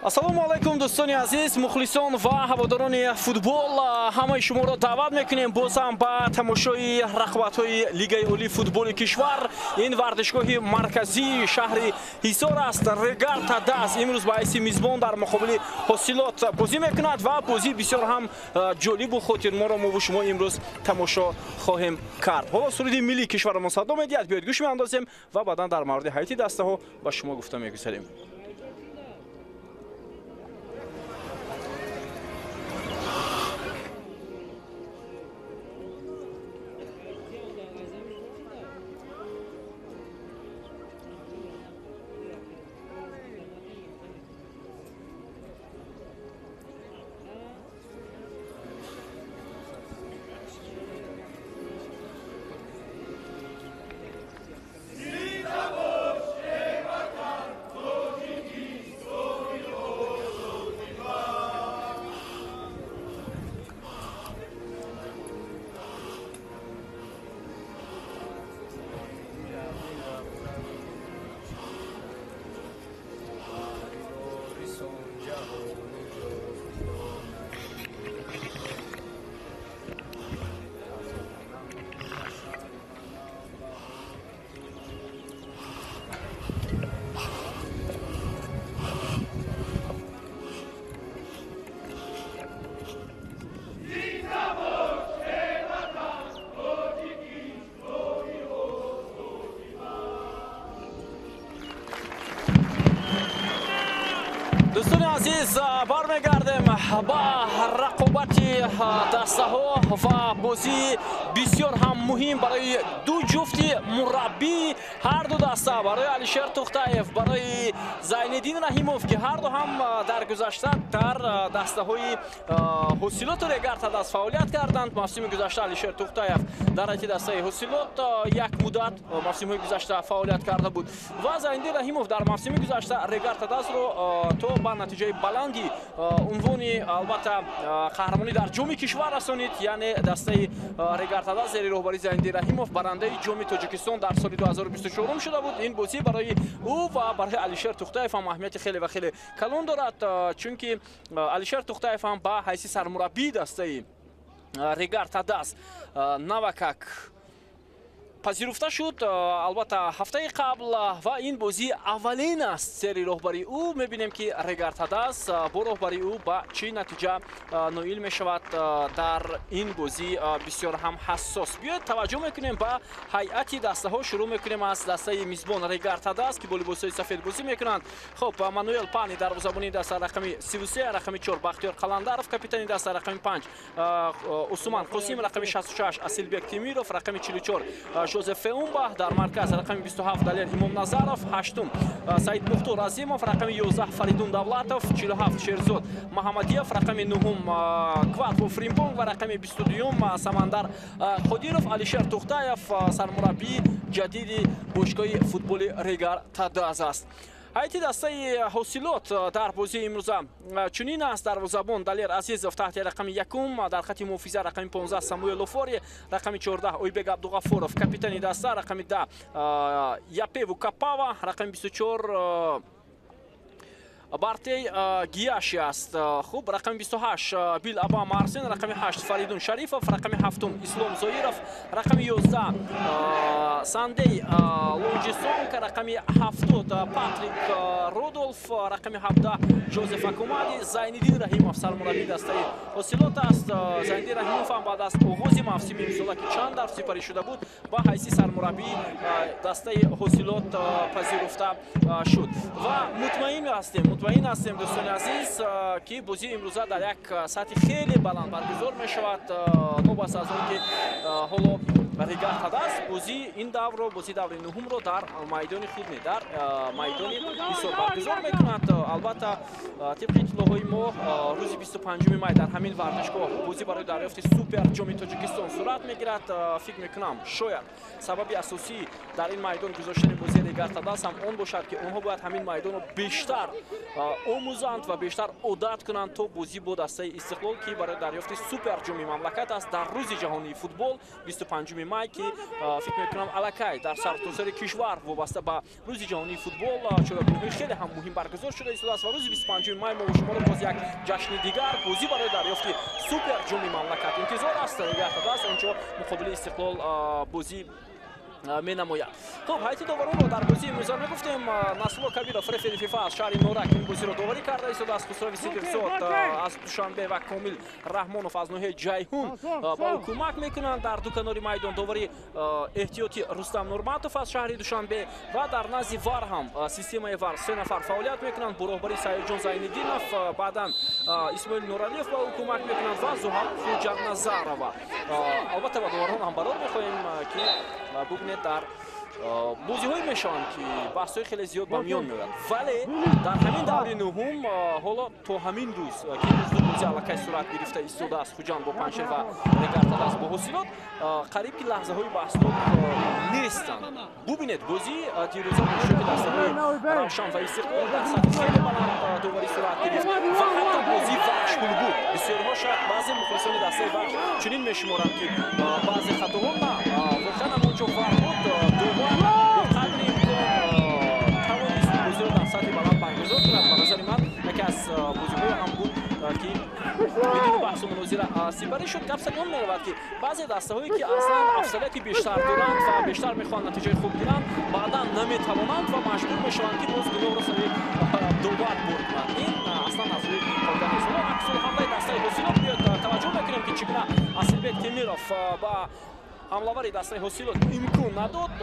Ассалому алайкум дӯстони азиз, мухлисон ва ҳаводорони футбол. Ҳамаи шуморо даъват мекунем боз ҳам ба тамошои рақобатҳои Лигаи олии футболи кишвар. Ин варзишгоҳи марказии шаҳри Ҳисор аст. Регар Тадаз имрӯз ба ҳайси мизбон дар муқобили Ҳосилот бозӣ мекунад ва бозии бисёр ҳам ҷолибу хотирморо мо бо шумо имрӯз тамошо хоҳем кард. Ҳоло суруди миллии кишварамон садо медиҳад, биёед гӯш меандозем ва баъдан дар мавриди ҳайати дастаҳо ба шумо гуфта мегузарем. Дӯстони азиз, бармегардем ба рақобати дастаҳо ва бозии бисёр ҳам муҳим барои ду ҷуфти мураббии ҳар ду даста, барои Алишер Тухтаев, барои Зайниддин Раҳимов, ки ҳар ду ҳам дар гузашта дар дастаҳои Ҳосилоту Регар Тадаз фаъолият карданд. Мавсими гузашта Алишер Тухтаев дар ҳайати дастаи Ҳосилот як муддат мавсимҳои гузашта фаъолият карда буд ва Зайниддин Раҳимов дар мавсими гузашта Регар Тадазро то ба натиҷаи баланди унвони албатта қаҳрамонӣ дар ҷоми кишвар расонид. Яъне дастаи Регар Тадаз зери роҳбарии Зайниддин Раҳимов барандаи ҷоми Тоҷикистон дар соли 2024 шуда буд. Ин бозӣ барои ӯ ва барои Алишер Тухтаев ҳам аҳамияти хеле ва хеле калон дорад, чунки Алишер Тухтаев ҳам ба ҳайси сармураббии дастаи Регар Тадаз навакак пазируфта шуд, албатта ҳафтаи қабл, ва ин бозӣ аввалин аст зери роҳбарии ӯ. Мебинем ки Регар Тадаз бо роҳбарии ӯ ба чӣ натиҷа ноил мешавад дар ин бозӣ бисёр ҳам ҳассос. Биёед таваҷҷӯҳ мекунем ба ҳайати дастаҳо. Шурӯъ мекунем аз дастаи мизбон Регар Тадаз, ки бо либосҳои сафед бозӣ мекунанд. Хуб, Мануэл Пани дарвозабони даста рақами 33, рақами 4 Бахтиёр Қаландаров, капитани даста рақами 5 Усман Қосим, рақами 66 Асилбек Темиров, рақами 44 Жозеф Феумба, дар марказ рақами 27 Далер Имомназаров, 8 Саид Мухтор Азимов, рақами 11 Фаридун Давлатов, 47 Шерзод Маҳамадиев, рақами 9 Кватво Фримпонг ва рақами 22 Самандар Қодиров. Алишер Тухтаев сармураббии ҷадиди бошгоҳи футболи Регар Тадаз аст. Ҳайати дастаи Ҳосилот дар бозии имрӯза чунин аст. Дарвозабон Далер Азизов таҳти рақами 1, дар хати муҳофиза рақами 15 Самуэл Офори, рақами 14 Ойбек Абдуғаффоров, капитани даста, рақами 10 Япеву Капава, рақами 24 Бартей Гияши аст. Хуб, рақами 28 Бил Аба Марсен, рақами 8 Фаридун Шарифов, рақами 7 Ислом Зоиров, рақами 11 Сандей Лонҷисонг, рақами 70 Патрик Рудолф, рақами 17 Жозеф Акумади. Зайниддин Раҳимов сармураббии дастаи Ҳосилот аст. Зайниддин Раҳимов ҳам баъд аз оғози мавсими имсола, ки чанд дафъ сипарӣ шуда буд, ба ҳайси сармураббии дастаи Ҳосилот пазируфта шуд. Ва мутмаин ҳастем дӯстони азиз, ки бозии имрӯза дар як сатҳи хеле баланд баргузор мешавад. Новобаста аз он ки ҳоло Регар Тадаз бозии ин даврро, бозии даври нуҳумро дар майдони худ не, дар майдони Ҳисор баргузор мекунад. Албатта тибқи иттилоъҳои мо рӯзи 25 май дар ҳамин варзишгоҳ бозӣ барои дарёфти супер ҷоми Тоҷикистон сурат мегирад. Фикр мекунам шояд сабаби асосӣ дар ин майдон гузоштани бозии Регар Тадаз ҳам он бошад, ки онҳо бояд ҳамин майдонро бештар омӯзанд ва бештар одат кунанд то бозӣ бо дастаи Истиқлол, ки барои дарёфти супер ҷоми мамлакат аст дар рӯзи ҷаҳонии футбол 25 май, ки фикр мекунам аллакай дар сартосари кишвар вобаста ба рӯзи ҷаҳонии футбол чорабиниҳои хеле ҳам муҳим баргузор шуда истодааст ва рӯзи 25 май мо шуморо боз як ҷашни дигар, бозӣ барои дарёфти супер ҷоми мамлакат интизор аст. Регар-ТадАЗ онҷо муқобили Истиқлол бозӣ менамояд. Хуб, ҳайати доваронро дар бозии имрӯза мегуфтем. Насрулло Кабиров, рефери ФИФА аз шаҳри Норак, ин бозиро доварӣ карда истодааст. Хусрави Сидиқзод аз Душанбе ва Комил Раҳмонов аз ноҳияи Ҷайҳун ба ӯ кӯмак мекунанд. Дар ду канори майдон довари эҳтиёти Рустам Нурматов аз шаҳри Душанбе ва дар назди ВАР ҳам системаи ВАР се нафар фаъолият мекунанд бо роҳбари Саидҷон Зайниддинов, баъдан Исмоил Нуралиев ба ӯ кӯмак мекунанд ва Зуҳал Хуҷанназарова. Албатта ба доварон ҳам барор мехоҳем, ки бубинед, дар бозиҳое мешаванд, ки баҳсҳои хеле зиёд ба миён меояд, вале дар ҳамин даври нуҳум ҳоло то ҳамин рӯз, ки имрӯз ду бозӣ аллакай сурат гирифта истодааст, Хуҷанд бо Панҷшер ва Регар-ТадАЗ бо Ҳосилот, қариб ки лаҳзаҳои баҳснок нестанд. Бубинед, бозии дирӯза бо иштироки дастаҳои Равшан ва Истиқлол дар сатҳи хеле баланд доварӣ сурат гирифт ва ҳатто бозии Вахш Ҳулбук, бисёриҳо, шояд баъзе мухлисони дастаи Вахш чунин мешуморанд, ки баъзе хатоҳо, на, воқеан ҳам онҷо ВАР буд, довар бо қадри имкон тавонист бозиро дар сатҳи баланд баргузор кунад. Ба назари ман, яке аз бозиҳое ҳам буд, ки бидуни баҳсу мунозира сипарӣ шуд. Гап сари он меравад, ки баъзе дастаҳое, ки аслан афзалияти бештар доранд ва бештар мехоҳанд натиҷаи хуб гиранд, баъдан наметавонанд ва маҷбур мешаванд, ки боз гуноҳро сари довар бор кунанд. Ин аслан аз рӯи қоида нест. Ҳоло аксул ҳамлаи дастаи Ҳосилот. Биёд, таваҷҷӯҳ мекунем, ки чӣ гуна Асилбек Темиров ба ҳамлавари дастаи Ҳосилот имкон надод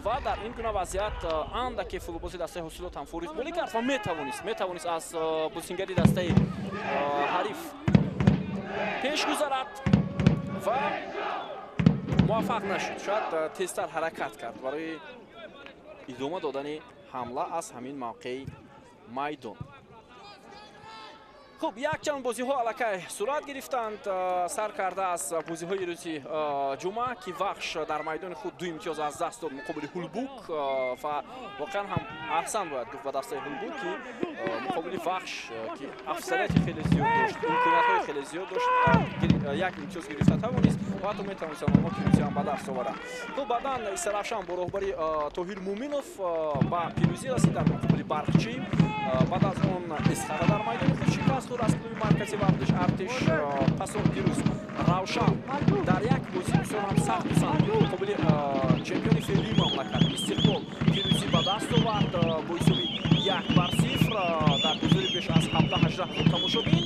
ва дар ин гуна вазъият андаке футболбози дастаи Ҳосилот ҳам форифболӣ кард ва метавонист аз бозингари дастаи ҳариф пеш гузарад ва муваффақ нашуд. Шояд тезтар ҳаракат кард барои идома додани ҳамла аз ҳамин мавқеи майдон. Хуб, якчанд бозиҳо аллакай сурат гирифтанд, сар карда аз бозиҳои рӯзи ҷумъа, ки Вахш дар майдони худ ду имтиёз аз даст дод муқобили Ҳулбук ва воқеан ҳам аҳсан бояд гуфт ба дастаи Ҳулбук, ки муқобили Вахш, ки афзалияти хеле зиёд дошт, имкониятҳои хеле зиёд дошт, як имтиёз гирифта тавонист ва ҳатто метавонистанд онҳо пирӯзиам ба даст оваранд. Хуб, баъдан Истаравшан бо роҳбари Тоҳир Муминов ба пирӯзӣ расид дар муқобили Барқчӣ. Баъд аз он Исхара дар майдони худ шикаст хӯрд аз клуби марказии варзиш Артиш. Пас он дирӯз Равшан дар як бозии бисёр ҳам сахту сангин муқобили чемпиони феълии мамлакат Истиқлол пирӯзӣ ба даст овард бо ҳисоби 1-0 дар ҳузури беш аз 17-18 ҳазор тамошобин.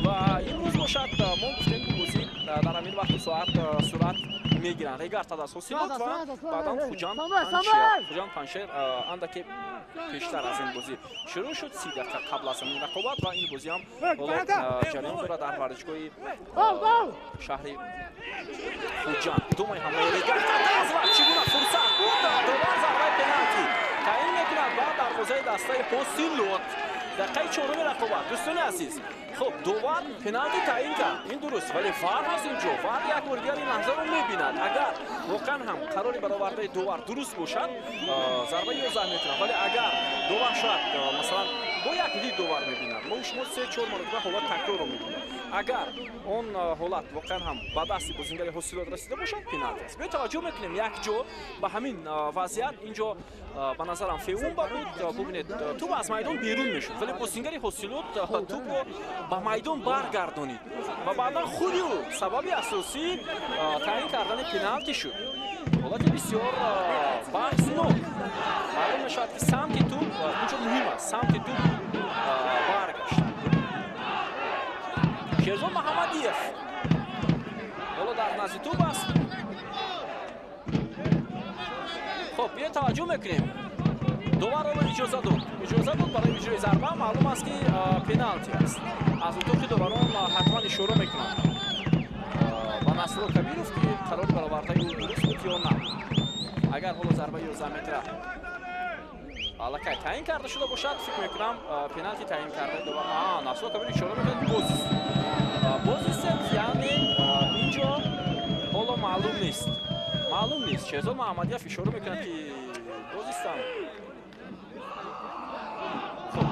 Ва имрӯз бошад, мо гуфтем, ки бозӣ дар ҳамин вақту соат сурат мегиранд: Регар-ТадАЗ, Ҳосилот ва баъдан Хуҷанд Панҷшер. Хуҷанд Панҷшер андаке пештар аз ин бозӣ шурӯъ шуд, 30 дақиқа қабл аз ҳамин рақобат, ва ин бозӣ ҳам ҳоло ҷараён дорад дар варзишгоҳи шаҳри Хуҷанд. Идомаи ҳамлаи Регар-ТадАЗ ва чӣ гуна фурсат буд! Довар зарбаи пеналти таъин мекунад ба дарвозаи дастаи Ҳосилот. Дақиқаи чоруми рақобат, дӯстони азиз. Хуб, довар пеналти таъин кард, ин дуруст, вале ВАР ҳаст инҷо. ВАР як бори дигар ин лаҳзаро мебинад. Агар воқеан ҳам қарори баровардаи довар дуруст бошад, зарбаи 11 метра, вале агар довар шояд, масалан, бо як дид довар мебинад, мо шумо се чор маротиба ҳолат такрорро мебинем, агар он ҳолат воқеан ҳам ба дасти бозингари Ҳосилот расида бошад, пеналти аст. Биё, таваҷҷӯҳ мекунем як ҷо ба ҳамин вазъият. Инҷо ба назарам Феумба буд. Бубинед, туп аз майдон берун мешуд, вале бозингари Ҳосилот тупро ба майдон баргардонид ва баъдан худи ӯ сабаби асосии таъин кардани пеналти шуд. Ҳолати бисёр баҳснок. Маълум мешавад, ки самти туп инҷо муҳим аст, самти туп баргашт. Шерзод Маҳамадиев ҳоло дар назди туп аст. Хуб, биё, таваҷҷӯҳ мекунем. Довар ҳоло иҷоза дод барои иҷрои зарба. Маълум аст, ки пеналти аст. Аз утоқи доварон ҳатман ишора мекунанд ба Насрулло Кабиров, ки қарори баровардаи ӯ дуруст буд ё на. Агар ҳоло зарбаи 11 метра аллакай таъин карда шуда бошад, фикр мекунам, пеналти таъин кардаи довар, Насрулло Кабиров ишора мекунад: боз истед. Яъне инҷо ҳоло маълум нест, маълум нест. Шерзод Маҳамадиев ишора мекунад, ки боз истам. Хуб,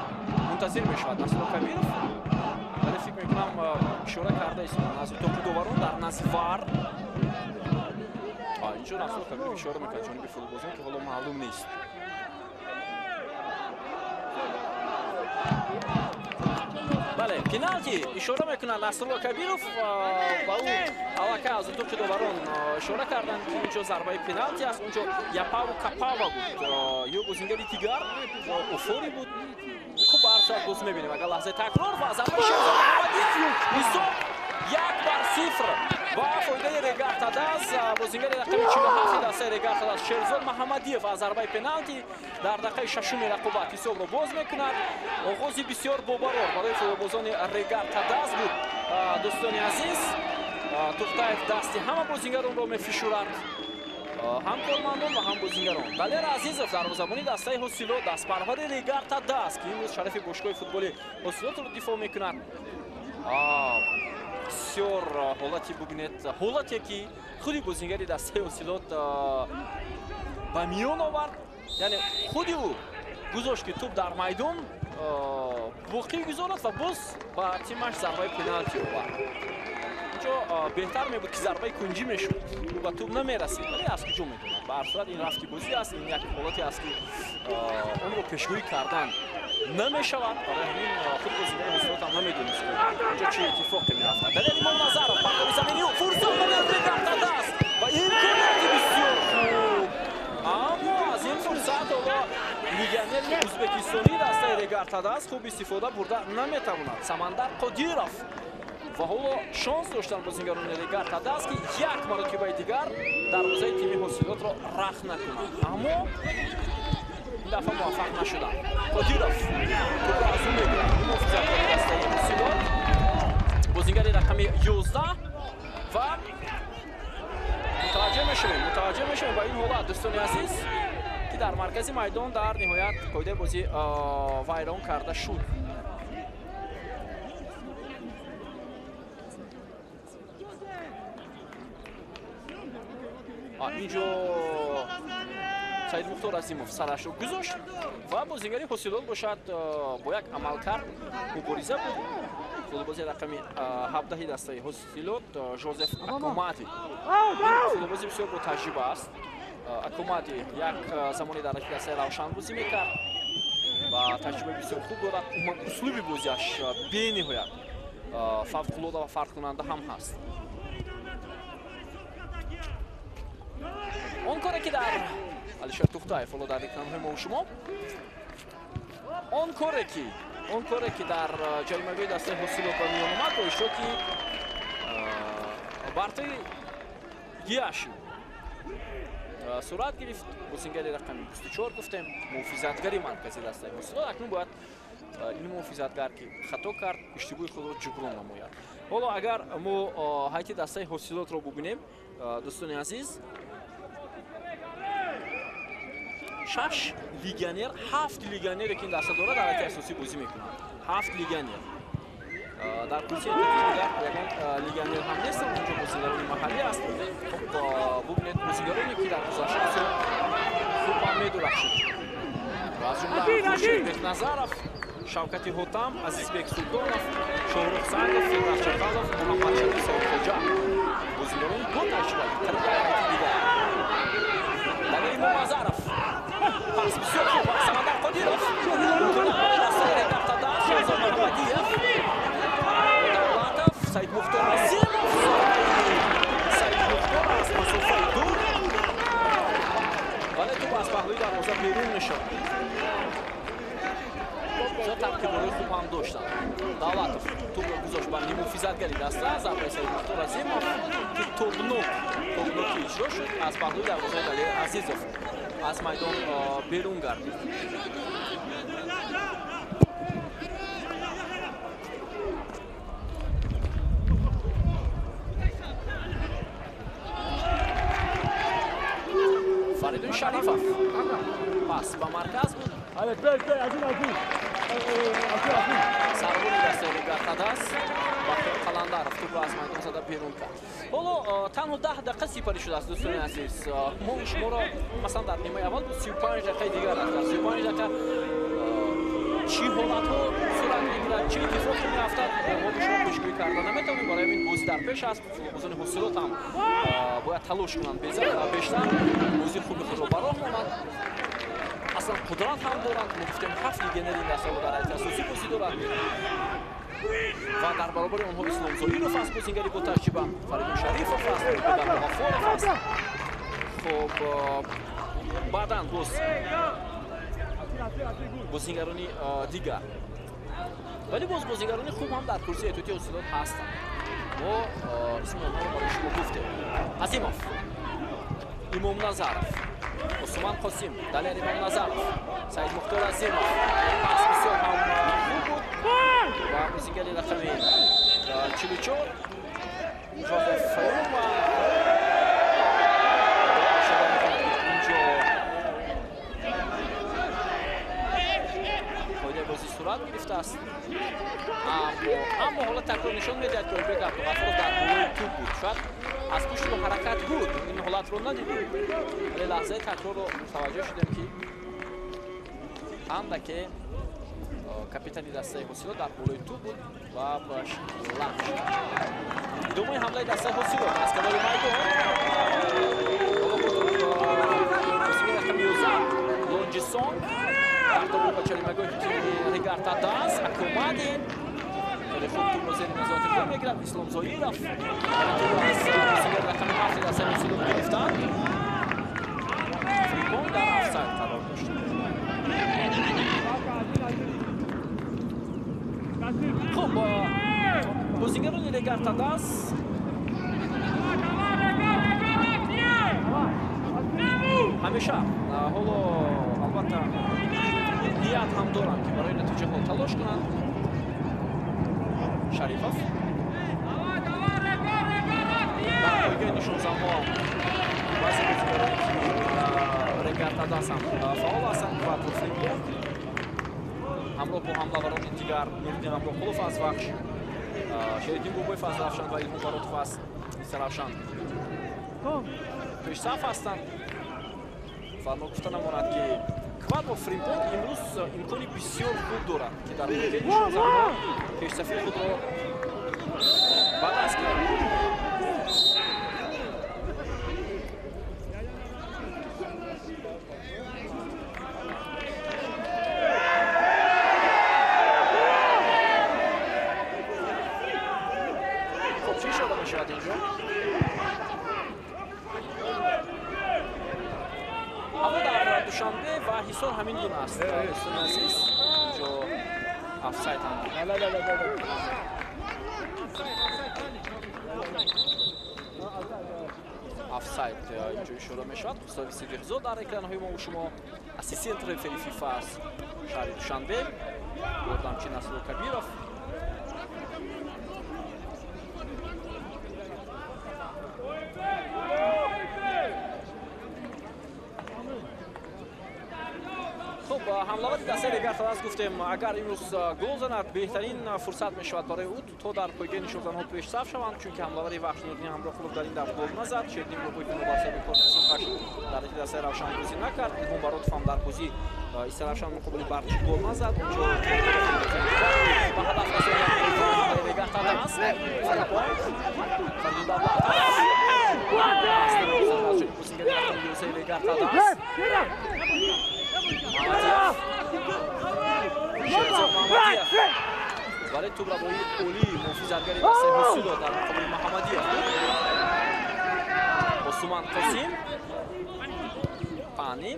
мунтазир мешавад Насрулло Кабиров, вале фикр мекунам, ишора карда истодан аз утоқи доварон дар назди ВАР. Инҷо Инҷо Насрулло Кабиров ишора мекард ҷониби футболбозон, ки ҳоло маълум нест. Бале, пеналти ишора мекунад Насрулло Кабиров ва ӯ аллакай аз утоқи доварон ишора карданд, ки инҷо зарбаи пеналти аст. Онҷо Япаву Капава буд ё бозингари дигар Офори буд. Хуб, ба ҳар сурат боз мебинем агар лаҳзаи такрор ва зарбаи Шерзод Муҳаммадиев, ҳисоб 1-0 ба фоидаи Регар Тадаз. Бозингари рақами 47 дастаи Регар Тадаз Шерзод Муҳаммадиев аз зарбаи пеналти дар дақиқаи шашуми рақобат ҳисобро боз мекунад. Оғози бисёр бобарор барои футболбозони Регар Тадаз буд. Дӯстони азиз, Тухтаев дасти ҳама бозингаронро мефишурад, ҳам кормандон ва ҳам бозингарон. Далер Азизов, дарвозабони дастаи Ҳосилот, дастпарвари Регар Тадаз, ки имрӯз шарафи бошгоҳи футболи Ҳосилотро дифоъ мекунад. Бисёр ҳолати бубинед, ҳолате ки худи бозингари дастаи Ҳосилот ба миён овард, яъне худи ӯ гузошт, ки тӯб дар майдон боқӣ гузорад ва боз ба тимаш зарбаи пеналти овард. Инҷо беҳтар мебуд, ки зарбаи кунҷӣ мешуд, ӯ ба тӯб намерасид, вале аз куҷо медонад. Ба ҳар сурат ин рафти бозӣ аст, ин як ҳолате аст, ки онро пешгӯӣ кардан намешавад. Барои ҳамин худ бозингари Ҳосилот ҳам намедонист, ки инҷо чӣ иттифоқе меафтад. Далер Имомназаров партови замини ӯ, фурсат барои Регар Тадаз ва имконияти бисёр хуб, аммо аз ин фурсат ҳоло легионери ӯзбекистонии дастаи Регар Тадаз хуб истифода бурда наметавонад. Самандар Қодиров ва ҳоло шонс доштанд бозингарони Регар Тадаз, ки як маротибаи дигар дарвозаи тими Ҳосилотро рахт накунанд, аммо ин дафъа муваффақ нашуданд. Қодиров тӯбро аз ӯ мегирад, муҳофизатгари дастаи Ҳосилот, бозингари рақами 11, ва мутаваҷҷеҳ мешавем ба ин ҳолат, дӯстони азиз, ки дар маркази майдон дар ниҳоят қоидаи бозӣ вайрон карда шуд. Инҷо Саид Мухтор Азимов сарашро гузошт ва бозингари Ҳосилот бошад бо як амалкард мубориза буд. Футболбози рақами 17 дастаи Ҳосилот Жозеф Акомади, футболбози бисёр бо таҷриба аст. Акомади як замоне дар дастаи Равшан бозӣ мекард ва таҷрибаи бисёр хуб дорад. Умуман услуби бозиаш бениҳоят фавқулода ва фарқкунанда ҳам ҳаст. Он коре ки дар Алишер Тухтаев ҳоло дар экранҳои мо шумо, он коре ки дар ҷаримагоҳи дастаи Ҳосилот ба миён омад бо иштироки Бартои Гиаши сурат гирифт. Бозингари рақами 24 гуфтем, муҳофизатгари маркази дастаи Ҳосилот. Акнун бояд ин муҳофизатгар, ки хато кард, иштибоҳи худро ҷуброн намояд. Ҳоло агар мо ҳайати дастаи Ҳосилотро бубинем, дӯстони азиз, 6 легионер, 7 легионере ки ин даста дорад дар ҳайати асосӣ бозӣ мекунанд. 7 легионер. Дар курсии дигар ягон легионер ҳам нестанд, онҷо бозингарони маҳаллӣ аст. Хуб, бубинед бозингароне ки дар гузашта бисёр хуб ҳам медурахшид. Аз ҷумла Хуршед Бекназаров, Шавкати Ҳотам, Азизбек Султонов, Шоҳрух Сангов, Фирдавс Чақалов, Муҳаммадшариф Соҳибхоҷа. Бозингарони бо таҷриба, қариб як ҳайати дигар. Далер Имомназаров пас бисёр хуб ба Самандар Қодиров. Дастаи Регар Тадаз, Шерзод Муҳаммадиев, Давлатов, Саид Мухтор Азимов. Саид Мухтор аз масофаи дур, вале тӯб аз паҳлӯи дарвоза берун мешавад. Инҷо таркиборои хуб ҳам доштанд. Давлатов тӯбро гузошт ба нимуҳофизатгари даста, зарбаи Саид Мухтор Азимов, ки тобноки иҷро шуд, аз паҳлӯи дарвозаи Далер Азизов аз майдон берун гардид. Фаридун Шарифов пас ба марказ буд. Сарбони дастаи Регар Тадаз Бахтиёр Қаландаров тӯбро аз майдон зада берун кард. Ҳоло танҳо 10 дақиқа сипарӣ шудааст, дӯстони азиз. Мо шуморо масалан дар нимаи аввал буд, 35 дақиқаи дигар аст. Дар 35 дақиқа Чӣ ҳолатҳо сурат мегирад, чӣ иттифоқе меафтад, мо шумо пешгӯӣ карда наметавонем. Барои ҳамин бозӣ дар пеш аст. Футболбозони Ҳосилот ҳам бояд талош кунанд бештар, бозии хуби худро ба роҳ монанд. Аслан қудрат ҳам доранд. Мо гуфтем 7 легионери ин дастаро дар ҳайати асосӣ бозӣ дорад ва дар баробари онҳо Ислом Зоиров аст, бозингари бо таҷриба, Фаридун Шарифов аст, Ғафоров аст. Хуб, баъдан боз бозингарони дигар, вале боз бозингарони хуб ҳам дар курсии эҳтиётии Ҳосилот ҳастанд. Мо исми онҳоро барои шумо гуфтем. Азимов, Имомназаров, Усман Қосим, Далер Имомназаров, Саид Мухтор Азимов. Пас бисёр ҳам хуб буд ва бозингари рақами 44 Жозеф Фаюм инҷо қоидаи бозӣ сурат гирифтааст. Аммо ҳолат такрор нишон медиҳад, ки Ойбек Абдуғафуров дар болои тӯб буд. Шояд аз пушти ӯ ҳаракат буд, ин ҳолатро надидем, вале лаҳзаи такрорро мутаваҷҷӯҳ шудем, ки андаке капитани дастаи Ҳосилот дар болои тӯб буд ва баш лағж шуд. Идомаи ҳамлаи дастаи Ҳосилот аз канори майдон. Бозигари рақами 11 Лонҷисон дар тобуи ба чаримагоҳи тими Регар-ТадАЗ. Акомади хеле хуб тӯбро зери назорати худ мегирад. Ислом Зоиров тӯбро аз бозигари рақами 7 дастаи Ҳосилот гирифтанд. Фрипон дар офсайд қарор дошт. Хуб, бозигарони Регар-ТадАЗ ҳамеша ҳоло албатта ният ҳам доранд, ки барои натиҷаҳо талош кунанд. Шарифов дар пойгоҳи нишонзанҳо баъзе бозигарони тими Регар-ТадАЗ ҳам фаъол ҳастанд ва Фрипон ҳамроҳ бо ҳамлаварони дигар Нуриддин Ҳамроқулов аз Вахш, Шериддин Бобоев аз Равшан ва Илҳом Баротов аз Истаравшан пешсаф ҳастанд. Ва ногуфта намонад, ки Квадро Фримпонг имрӯз имкони бисёр хуб дорад, ки дар пойгоҳи нишонзанҳо пешсафии худро ба даст гирад. Хуб, чӣ ишора мешавад инҷо? Ҳаво дар Душанбе ва Ҳисор ҳамин гуна аст, дӯстони азиз. Инҷо офсайд ҳам буд. Офсайд инҷо ишора мешавад. Хусрави Сидиқзод дар экранҳои мо шумо ассистент рефери ФИФА аз шаҳри Душанбе, ёрдамчи Насрулло Кабиров. Хуб, ҳамлавари дастаи Регар-ТадАЗ гуфтем, агар имрӯз гол занад, беҳтарин фурсат мешавад барои ӯ то дар пойгоҳи нишонзанҳо пешсаф шаванд, чунки ҳамлавари Вахш Нуриддин Ҳамроқулов дар ин давр гол назад. Шериддин Бобоев барсаби корти сурхаш дар дастаи Равшан бозӣ накард. Илҳом Баротов ҳам дар бозии Истаравшан муқобили Барчи гол назад. Онҷо ба ҳадаф расонида Регар-ТадАЗ. Фрипон, Фаридун Давлатов бозингари рақами 11 Регар-ТадАЗ. Мамадиев, Шерзод Мамадиев, вале тӯбрабоии олии муҳофизатгари дастаи Ҳосилот дар муқобили Муҳаммадиев буд. Осуман Қосим, Пани,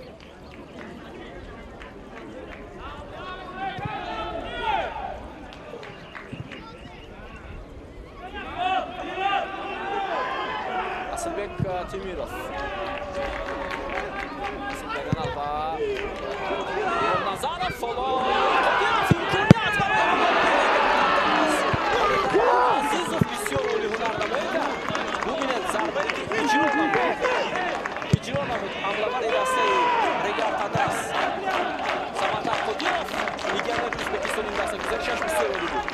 Асилбек Темиров диагонал ба Назаров. Ҳоло Қодиров, имконият барои Азизов бисёр олӣ ҳунарнамоӣ кард. Бубинед зарбае ки иҷро намуд ҳамлавари дастаи Регар-ТадАЗ Самандар Қодиров, легионери Ӯзбекистони ин даста. Гузаришаш бисёр олӣ буд.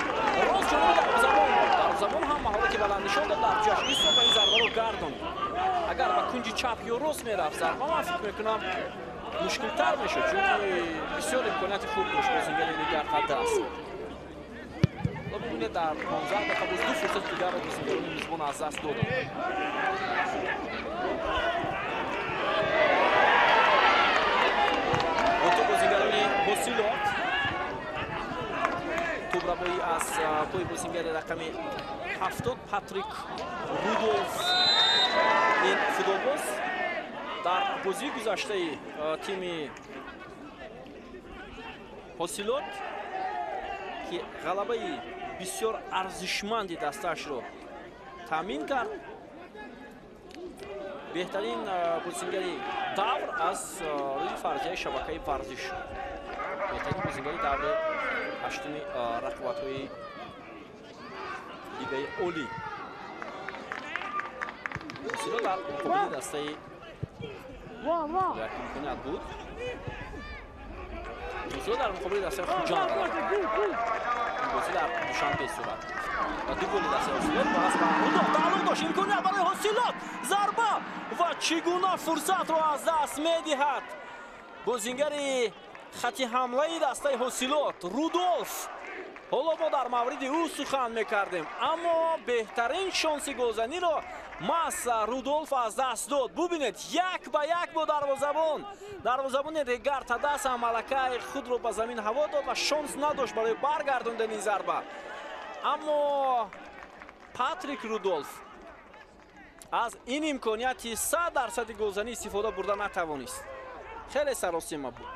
Рост ҷониби дарвозабон буд. Дарвозабон ҳам маҳорати баланд нишон дод, дар ҷояш истод ва ин зарбаро гардонд. Агар ба кунҷи чап ё рост мерафт зарба, ман фикр мекунам Мушкилтар мешуд, чунки бисёр имконияти хуб дошт бозингари Регар-ТадАЗ. Бубинед, дар 15 дақиқа боз ду фурсати дигарро бозингарони мизбон аз даст доданд. Ото бозингарони Ҳосилот, тӯбрабоӣ аз пои бозингари рақами 70 Патрик Рудолф. Ин футболбоз дар бозии гузаштаи тими Ҳосилот, ки ғалабаи бисёр арзишманди дастаашро таъмин кард, беҳтарин бозингари давр аз рӯи фарзияи шабакаи варзиш шуд. Беҳтарин бозингари даври ҳаштуми рақобатҳои лигаи олӣ. Ҳосилот дар муқобили дастаи як имконият буд. Ҳосилот дар муқобили дастаи Хуҷанд ғалаба кард. Ин бозӣ дар Душанбе сурат гирифт ва ду голи дастаи Ҳосилот пас ба Рудолф тааллуқ дошт. Имконият барои Ҳосилот, зарба ва чӣ гуна фурсатро аз даст медиҳад бозингари хати ҳамлаи дастаи Ҳосилот Рудолф. Ҳоло мо дар мавриди ӯ сухан мекардем, аммо беҳтарин шонси голзаниро маҳз Рудолф аз даст дод. Бубинед, як ба як бо дарвозабон. Дарвозабони Регар-ТадАЗ ҳам малакаи худро ба замин ҳаво дод ва шонс надошт барои баргардондани ин зарба. Аммо Патрик Рудолф аз ин имконияти 100% голзанӣ истифода бурда натавонист. Хеле саросима буд.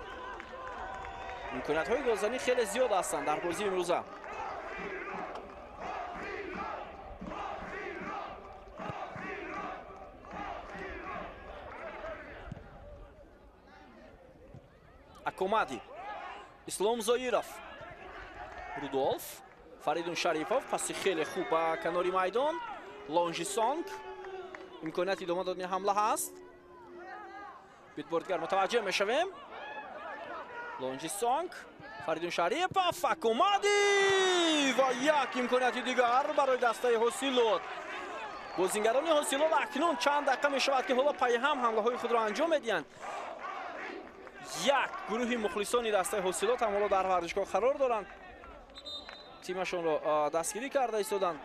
Имкониятҳои голзанӣ хеле зиёд ҳастанд дар бозии имрӯза. Акомади, Ислом Зоиров, Рудолф, Фаридун Шарипов, паси хеле хуб ба канори майдон, Лонжи Сонг. Имконияти идома додани ҳамла ҳаст. Битбордигар мутаваҷҷеҳ мешавем. Лонжи Сонг, Фаридун Шарипов, Акомади ва як имконияти дигар барои дастаи Ҳосилот. Бозингарони Ҳосилот акнун чанд дақиқа мешавад, ки ҳоло пайҳам ҳамлаҳои худро анҷом медиҳанд. Як гурӯҳи мухлисони дастаи Ҳосилот ҳам ҳоло дар варзишгоҳ қарор доранд, тимашонро дастгирӣ карда истоданд.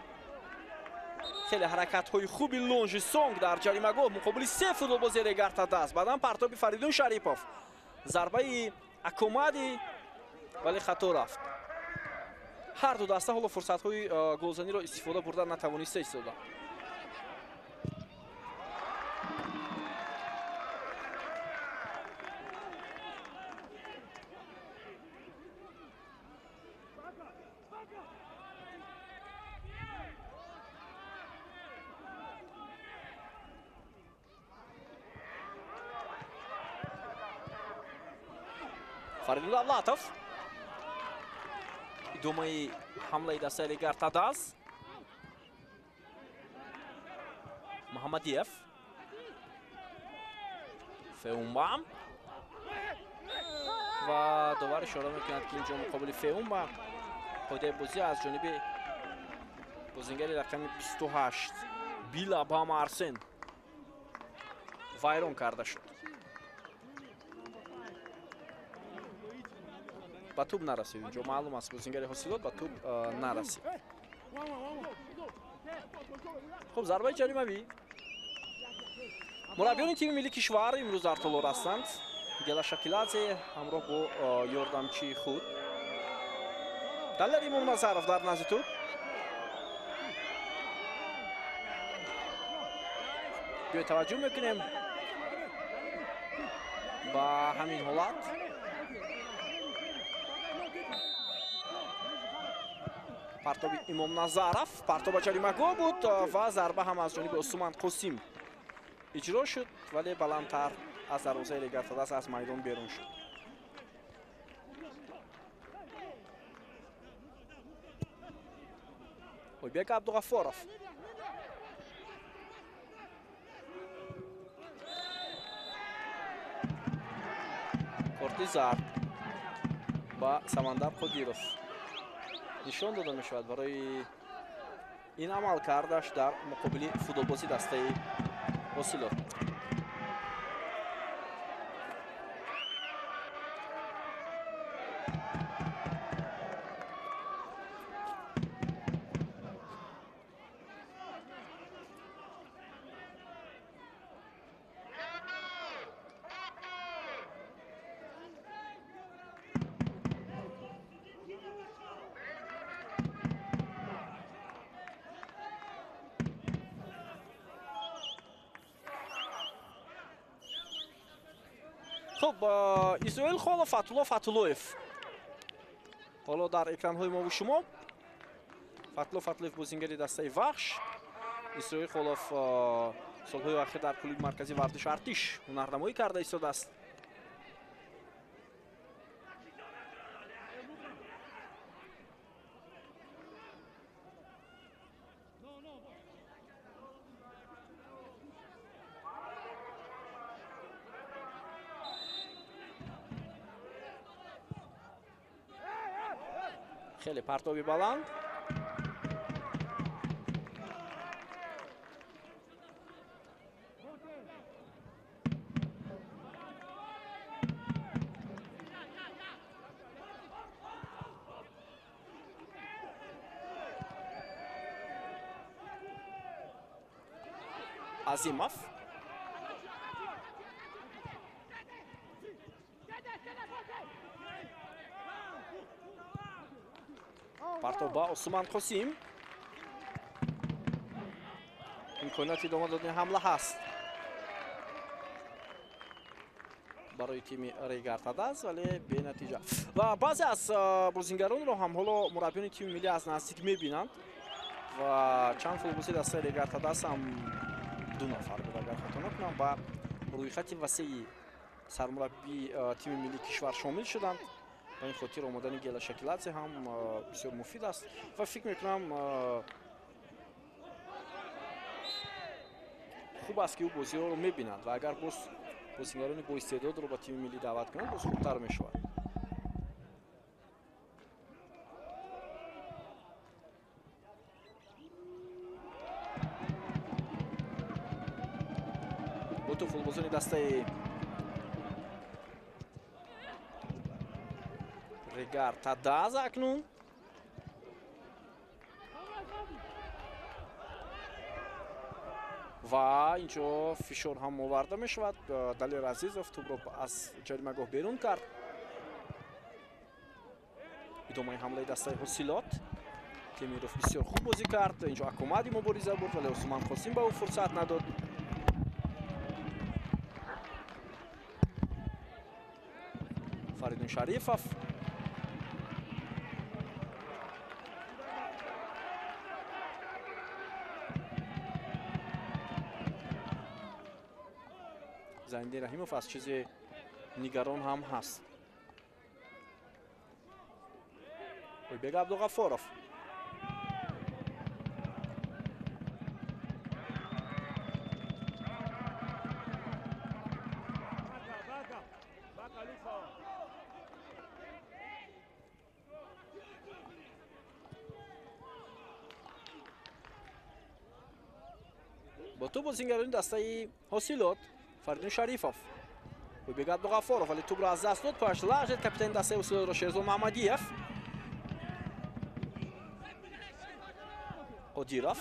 Хеле ҳаракатҳои хуби Лонжи Сонг дар ҷаримагоҳ муқобили се футболбози Регар-ТадАЗ. Баъдан партоби Фаридун Шарипов, зарбаи Акомади, вале хато рафт. Ҳар ду даста ҳоло фурсатҳои голзаниро истифода бурда натавониста истоданд. Фаридун Давлатов, идомаи ҳамлаи дастаи Регар-ТадАЗ. Муҳаммадиев, Феумба ва довар ишора мекунад, ки инҷо муқобили Феумба қоидаи бозӣ аз ҷониби бозингари рақами 28 Билабам Арсен вайрон карда шуд. Ба тӯб нарасид. Инҷо маълум аст, бозингари Ҳосилот ба тӯб нарасид. Хуб, зарбаи ҷаримавӣ. Мураббиёни тими миллии кишвар имрӯз дар толор ҳастанд. Гела Шакиладзе ҳамроҳ бо ёрдамчии худ. Далер Имомназаров дар назди тӯб. Биёед таваҷҷӯҳ мекунем ба ҳамин ҳолат. Партоби Имомназаров, партоба ҷаримагоҳ буд ва зарба ҳам аз ҷониби Усман Қосим иҷро шуд, вале баландтар аз дарвозаи Регар-ТадАЗ аз майдон берун шуд. Ойбек Абдуғафоров. Корти зард ба Самандар Қодиров нишон дода мешавад барои ин амал кардаш дар муқобили футболбози дастаи Ҳосилот. Хуб, Исроил Холов, Фатулло Фатуллоев ҳоло дар экранҳои мо ва шумо. Фатулло Фатуллоев бозингари дастаи Вахш, Исроил Холов солҳои охир дар клуби марказии варзиш Артиш ҳунарнамоӣ карда истодааст. Хеле партоби баланд. Азимов. Партов ба Усман Қосим. Имконияти идома додани ҳамла ҳаст барои тими Регар-ТадАЗ, вале бенатиҷа. Ва баъзе аз бозингаронро ҳам ҳоло мураббиёни тими миллӣ аз наздик мебинанд ва чанд футболисти дастаи Регар-ТадАЗ ҳам ду нафар буд, агар хато накунам, ба рӯйхати васеи сармураббии тими миллии кишвар шомил шуданд. Ба ин хотир омадани Гела Шакиладзе ҳам бисёр муфид аст ва фикр мекунам хуб аст, ки ӯ бозиҳоро мебинад ва агар боз бозингарони боистеъдодро ба тими миллӣ даъват кунанд, боз хубтар мешавад. Бо ту футболбозони дастаи Регар-ТадАЗ акнун ва инҷо фишор ҳам оварда мешавад. Далер Азизов тӯбро аз ҷаримагоҳ берун кард. Идомаи ҳамлаи дастаи Ҳосилот. Темиров бисёр хуб бозӣ кард. Инҷо Акомади мубориза бурд, вале Усман Қосим ба ӯ фурсат надод. Фаридун Шарифов. Зайниддин Раҳимов аз чизе нигарон ҳам ҳаст. Ойбек Абдуғафоров. Бо ту бозингарони дастаи Ҳосилот. Фаридун Шарифов. Ойбек Абдуғафоров, вале тӯбро аз даст дод. Пояш лағжид. Капитани дастаи Ҳосилотро Шерзод Маҳмадиев. Қодиров.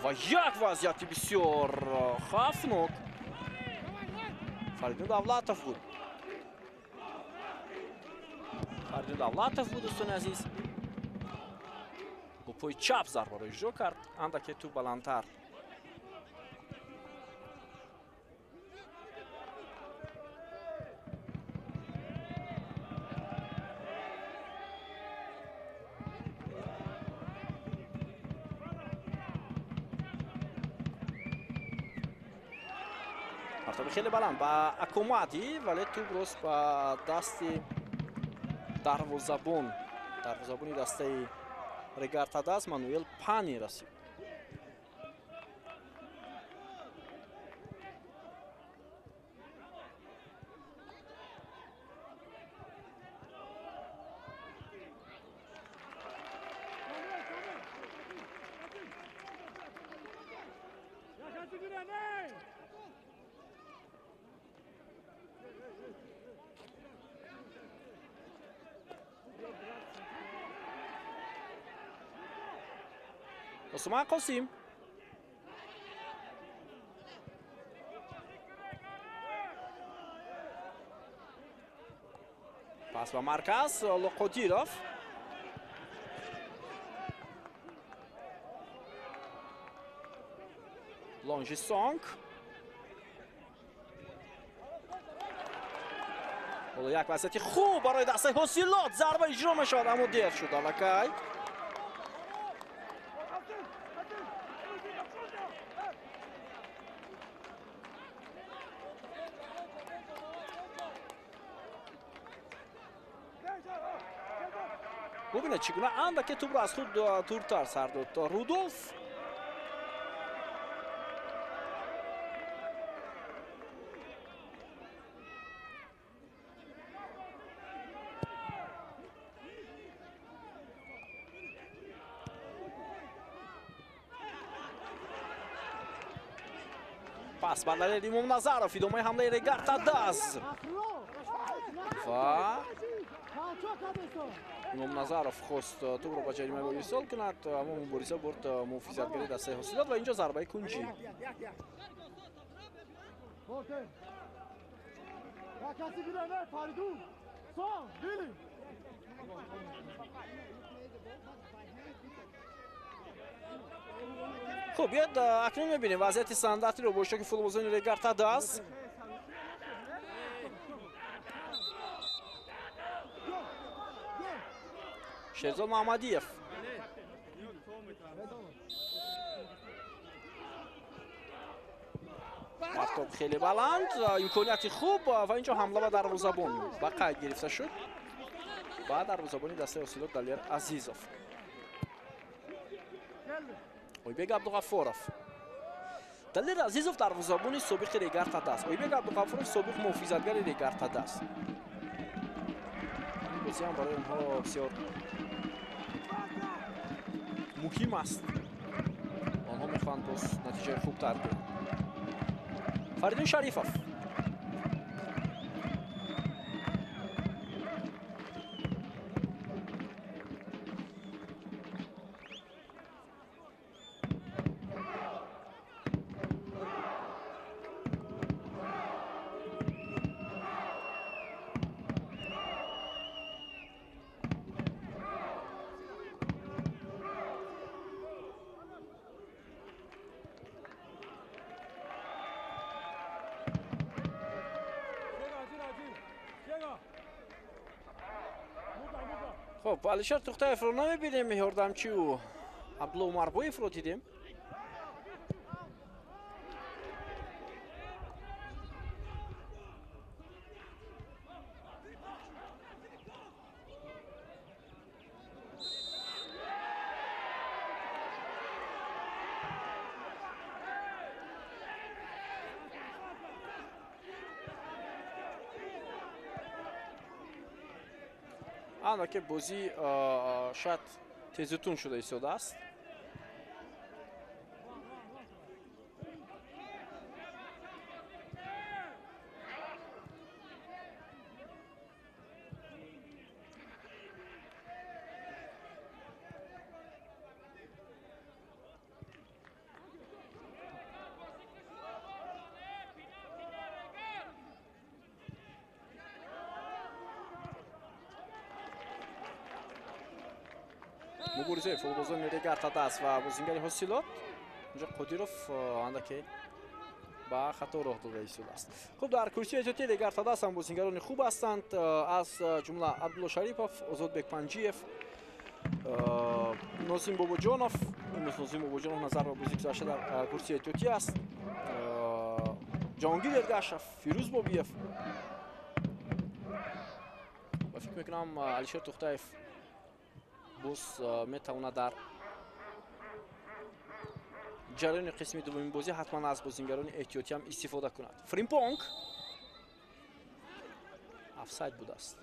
Ва як вазъияти бисёр хавфнок. Фаридун Давлатов буд. Фаридун Давлатов буд, дӯстони азиз. Бо пои чап зарбаро иҷро кард, андаке тӯб баландтар. Партоби хеле баланд ба Акомади, вале тӯб рост ба дасти дарвозабони дастаи Регар-ТадАЗ Мануэл Пани расид. Усман Қосим. Пас ба марказ Лоқодиров. Лонжисонг. Ҳоло як вазъияти хуб барои дастаи Ҳосилот. Зарба иҷро мешавад, аммо дер шуд аллакай. Бубинед, чӣ гуна андаке тӯбро аз худ дуртар сар дод Рудолф. Пас ба Далер Имомназаров, идомаи ҳамлаи Регар-ТадАЗ. Ва Имомназаров хост тӯбро ба ҷаримаи бо ирсол кунад, аммо мубориза бурд муҳофизатгари дастаи Ҳосилот ва инҷо зарбаи кунҷӣ. Хуб, биёд акнун мебинем вазъияти стандартиро бо иштироки футболбозони Регар-ТадАЗ. Шерзод Муҳаммадиев. Партоб хеле баланд, имконияти хуб ва инҷо ҳамла ба дарвозабон ба қайд гирифта шуд. Ба дарвозабони дастаи Ҳосилот Далер Азизов. Ойбек Абдуғаффоров. Далер Азизов дарвозабони собиқи Регар-ТадАЗ. Ойбек Абдуғаффоров собиқ муҳофизатгари Регар-ТадАЗ. Ин бозӣ ҳам барои онҳо бисёр муҳим аст. Онҳо мехоҳанд боз натиҷаи хубтар гиранд. Фаридун Шарифов. Хуб, Алишер Тухтаевро намебинем, ёрдамчиу Абдулло Умарбоевро дидем. Андаке бозӣ шояд тезутун шуда истодааст. Муборизаи футболбозони Регар-ТадАЗ ва бозингари Ҳосилот. Инҷо Қодиров андаке ба хато роҳ дода истодааст. Хуб, дар курсии эҳтиётии Регар-ТадАЗ ҳам бозингарони хуб ҳастанд, аз ҷумла Абдулло Шарипов, Озодбек Панҷиев, Нозим Бобоҷонов. Имрӯз Нозим Бобоҷонов назар ба бозӣ гузашта дар курсии эҳтиётӣ аст. Ҷаҳонгир Эргашев, Фирӯз Бобиев ва фикр мекунам Алишер Тухтаев боз метавонад дар ҷараёни қисми дуввуми бозӣ ҳатман аз бозингарони эҳтиётӣ ҳам истифода кунад. Фримпонг офсайд будааст.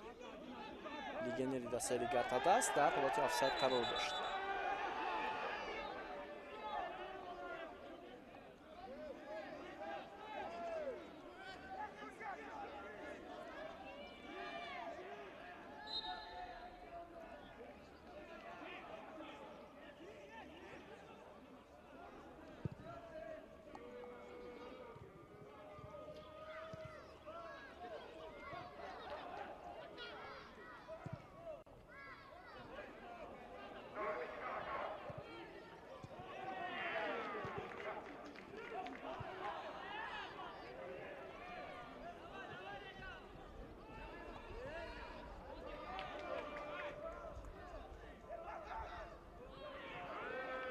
Легионери дастаи Регар-ТадАЗ дар ҳолати офсайд қарор дошт.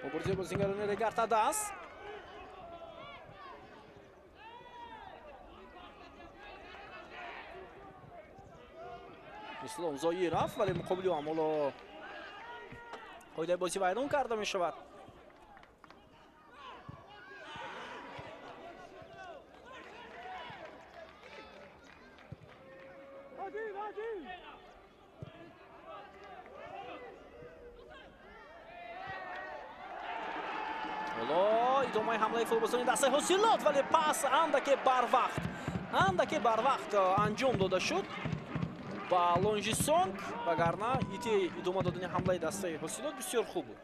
Мубориза бозингарони Регар-ТадАЗ. Ислом Зоиров, вале муқобили ҳам ҳоло қоидаи бозӣ вайрон карда мешавад. Ҳоло идомаи ҳамлаи футболбозони дастаи Ҳосилот, вале пас андаке барвақт анҷом дода шуд ба Лонжисонг, вагарна идеяи идома додани ҳамлаи дастаи Ҳосилот бисёр хуб буд.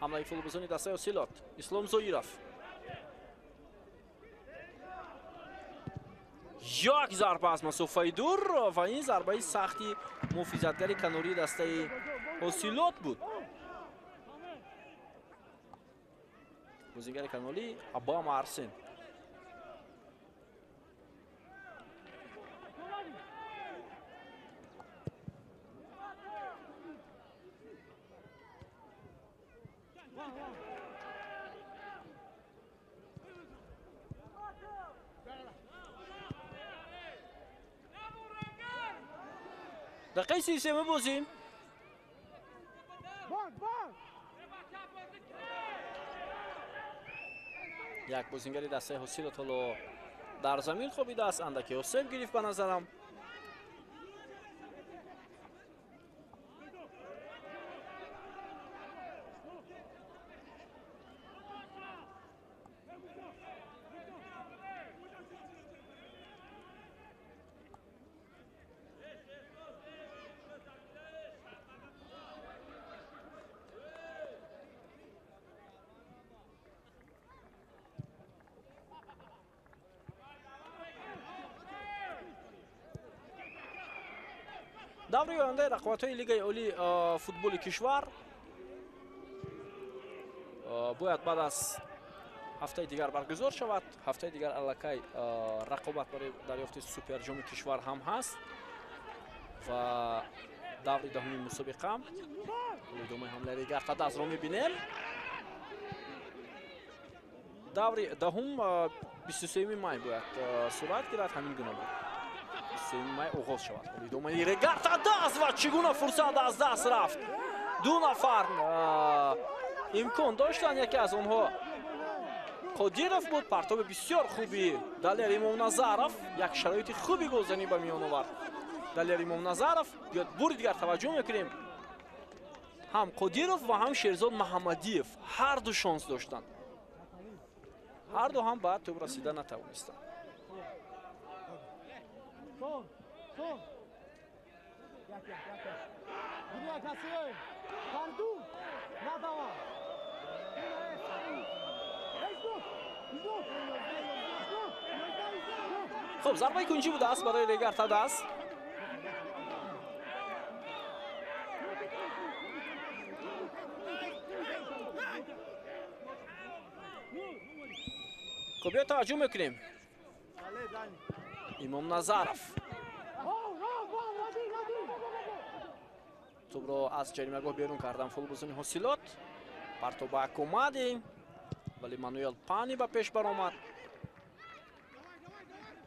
Ҳамлаи футболбозони дастаи Ҳосилот. Ислом Зоиров. Як зарба аз масофаи дур ва ин зарбаи сахти муҳофизатгари канории дастаи Ҳосилот буд. Бозингари канорӣ Абама Арсен. Дақиқаи 33 бозӣ. Як бозингари дастаи Ҳосилот ҳоло дар замин хобидааст, андаке осеб гирифт ба назарам. Даври ояндаи рақобатҳои Лигаи олии футболи кишвар бояд баъд аз ҳафтаи дигар баргузор шавад. Ҳафтаи дигар аллакай рақобат барои дарёфти суперҷоми кишвар ҳам ҳаст ва даври даҳуми мусобиқа. Идомаи ҳамлаи Регар-ТадАЗро мебинем. Даври даҳум 23 май бояд сурат гирад, ҳамин гуна буд. 23 май оғоз шавад. Идомаи Регар-ТадАЗ ва чӣ гуна фурсат аз даст рафт. Ду нафар имкон доштанд, яке аз онҳо Қодиров буд. Партоби бисёр хуби Далер Имомназаров, як шароити хуби голзанӣ ба миён овард Далер Имомназаров. Биёд бури дигар таваҷҷӯҳ мекунем. Ҳам Қодиров ва ҳам Шерзод Маҳаммадиев ҳар ду шонс доштанд, ҳар ду ҳам ба тӯб расида натавонистанд. Хуб, зарбаи кунҷӣ будааст барои Регар-ТадАЗ. Хуб, биё таваҷҷӯҳ мекунем. Имомназаров тӯбро аз ҷаримагоҳ берун кардан футболбозони Ҳосилот. Парто ба Акомади, вале Мануэл Пани ба пеш баромад.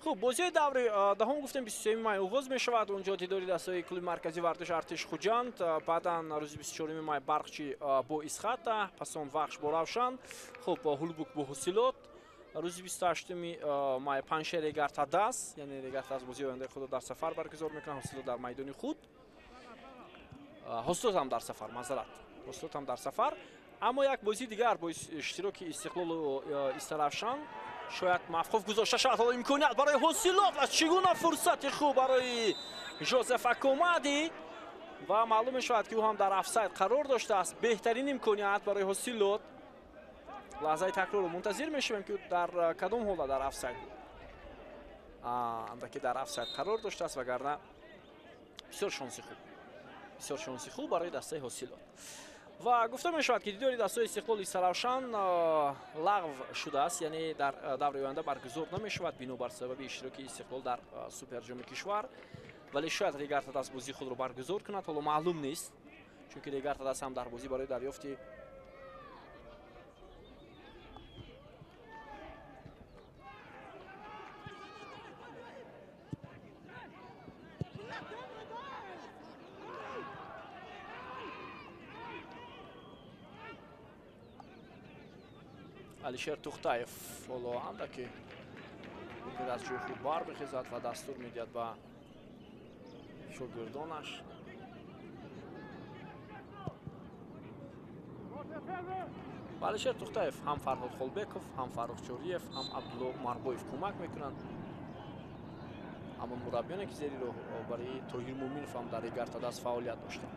Хуб, бозиҳои даври даҳум гуфтем 23 май оғоз мешавад. Онҷо дидори дастаи клуби марказии варзиш Артиш Хуҷанд, баъдан рӯзи 24 май Барқчи бо Исхата, пас он Вахш бо Равшан, хуб Ҳулбук бо Ҳосилот. Рӯзи 28 май Панҷшер Регар-ТадАЗ, яъне Регар-ТадАЗ бозии ояндаи худро дар сафар баргузор мекунад, Ҳосилот дар майдони худ. Ҳосилот ҳам дар сафар, маъзарат. Ҳосилот ҳам дар сафар. Аммо як бозии дигар бо иштироки Истиқлолу Истаравшан шояд мавқуф гузошта шавад. Ҳоло имконият барои Ҳосилот ва чӣ гуна фурсати хуб барои Жозеф Акомади ва маълум мешавад, ки ӯ ҳам дар офсайд қарор доштааст. Беҳтарин имконият барои Ҳосилот. Лаҳзаи такрорро мунтазир мешавем, ки дар кадом ҳолат дар офсайд буд. Андаке дар офсайд қарор доштааст, вагарна бисёр шонси хуб, бисёр шонси хуб барои дастаи Ҳосилот. Ва гуфта мешавад, ки дидори дастаи Истиқлоли Саравшан лағв шудааст, яъне дар даври оянда баргузор намешавад бинобар сабаби иштироки Истиқлол дар суперҷоми кишвар. Вале шояд Регар-ТадАЗ бозии худро баргузор кунад, ҳоло маълум нест, чунки Регар-ТадАЗ ҳам дар бозӣ барои дарёфти Алишер Тухтаев ҳоло андаке мумкин аз ҷои худ барбихезад ва дастур медиҳад ба шогирдонаш. Ба Алишер Тухтаев ҳам Фарҳод Холбеков, ҳам Фаррух Чориев, ҳам Абдулло Марбоев кӯмак мекунанд. Ҳамон мураббиёне, ки зери роҳбарии Тоҳир Муъминов ҳам дар Регар-ТадАЗ фаъолият доштанд.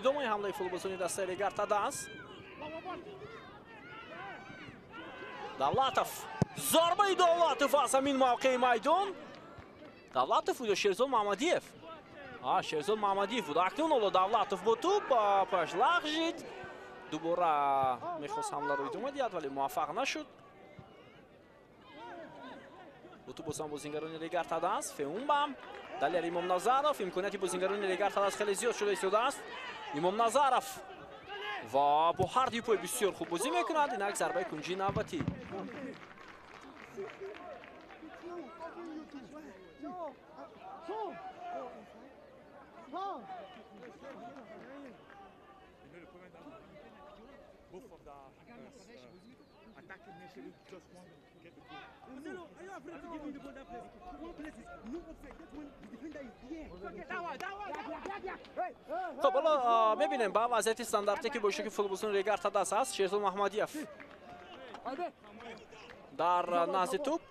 Идомаи ҳамлаи футболбозони дастаи Регар-ТадАЗ. Давлатов. Зарбаи Давлатов аз ҳамин мавқеи майдон. Давлатов буд ё Шерзод Маҳмадиев? Шерзод Маҳмадиев буд. Акнун ҳоло Давлатов бо тӯб, пояш лағжид. Дубора мехост ҳамларо идома диҳад, вале муваффақ нашуд. Бо тӯб бозам бозингарони Регар-ТадАЗ. Феумбам. Далер Имомназаров. Имконияти бозингарони Регар-ТадАЗ хеле зиёд шуда истодааст. Имомназаров ва бо ҳар дуи пой бисёр хуб бозӣ мекунад. Инак зарбаи кунҷии навбатӣ. Хуб, ҳоло мебинем ба вазъияти стандартӣ, ки бо иштироки футболбозони Регар-ТадАЗ аст. Шерзод Маҳмадиев дар назди тӯб.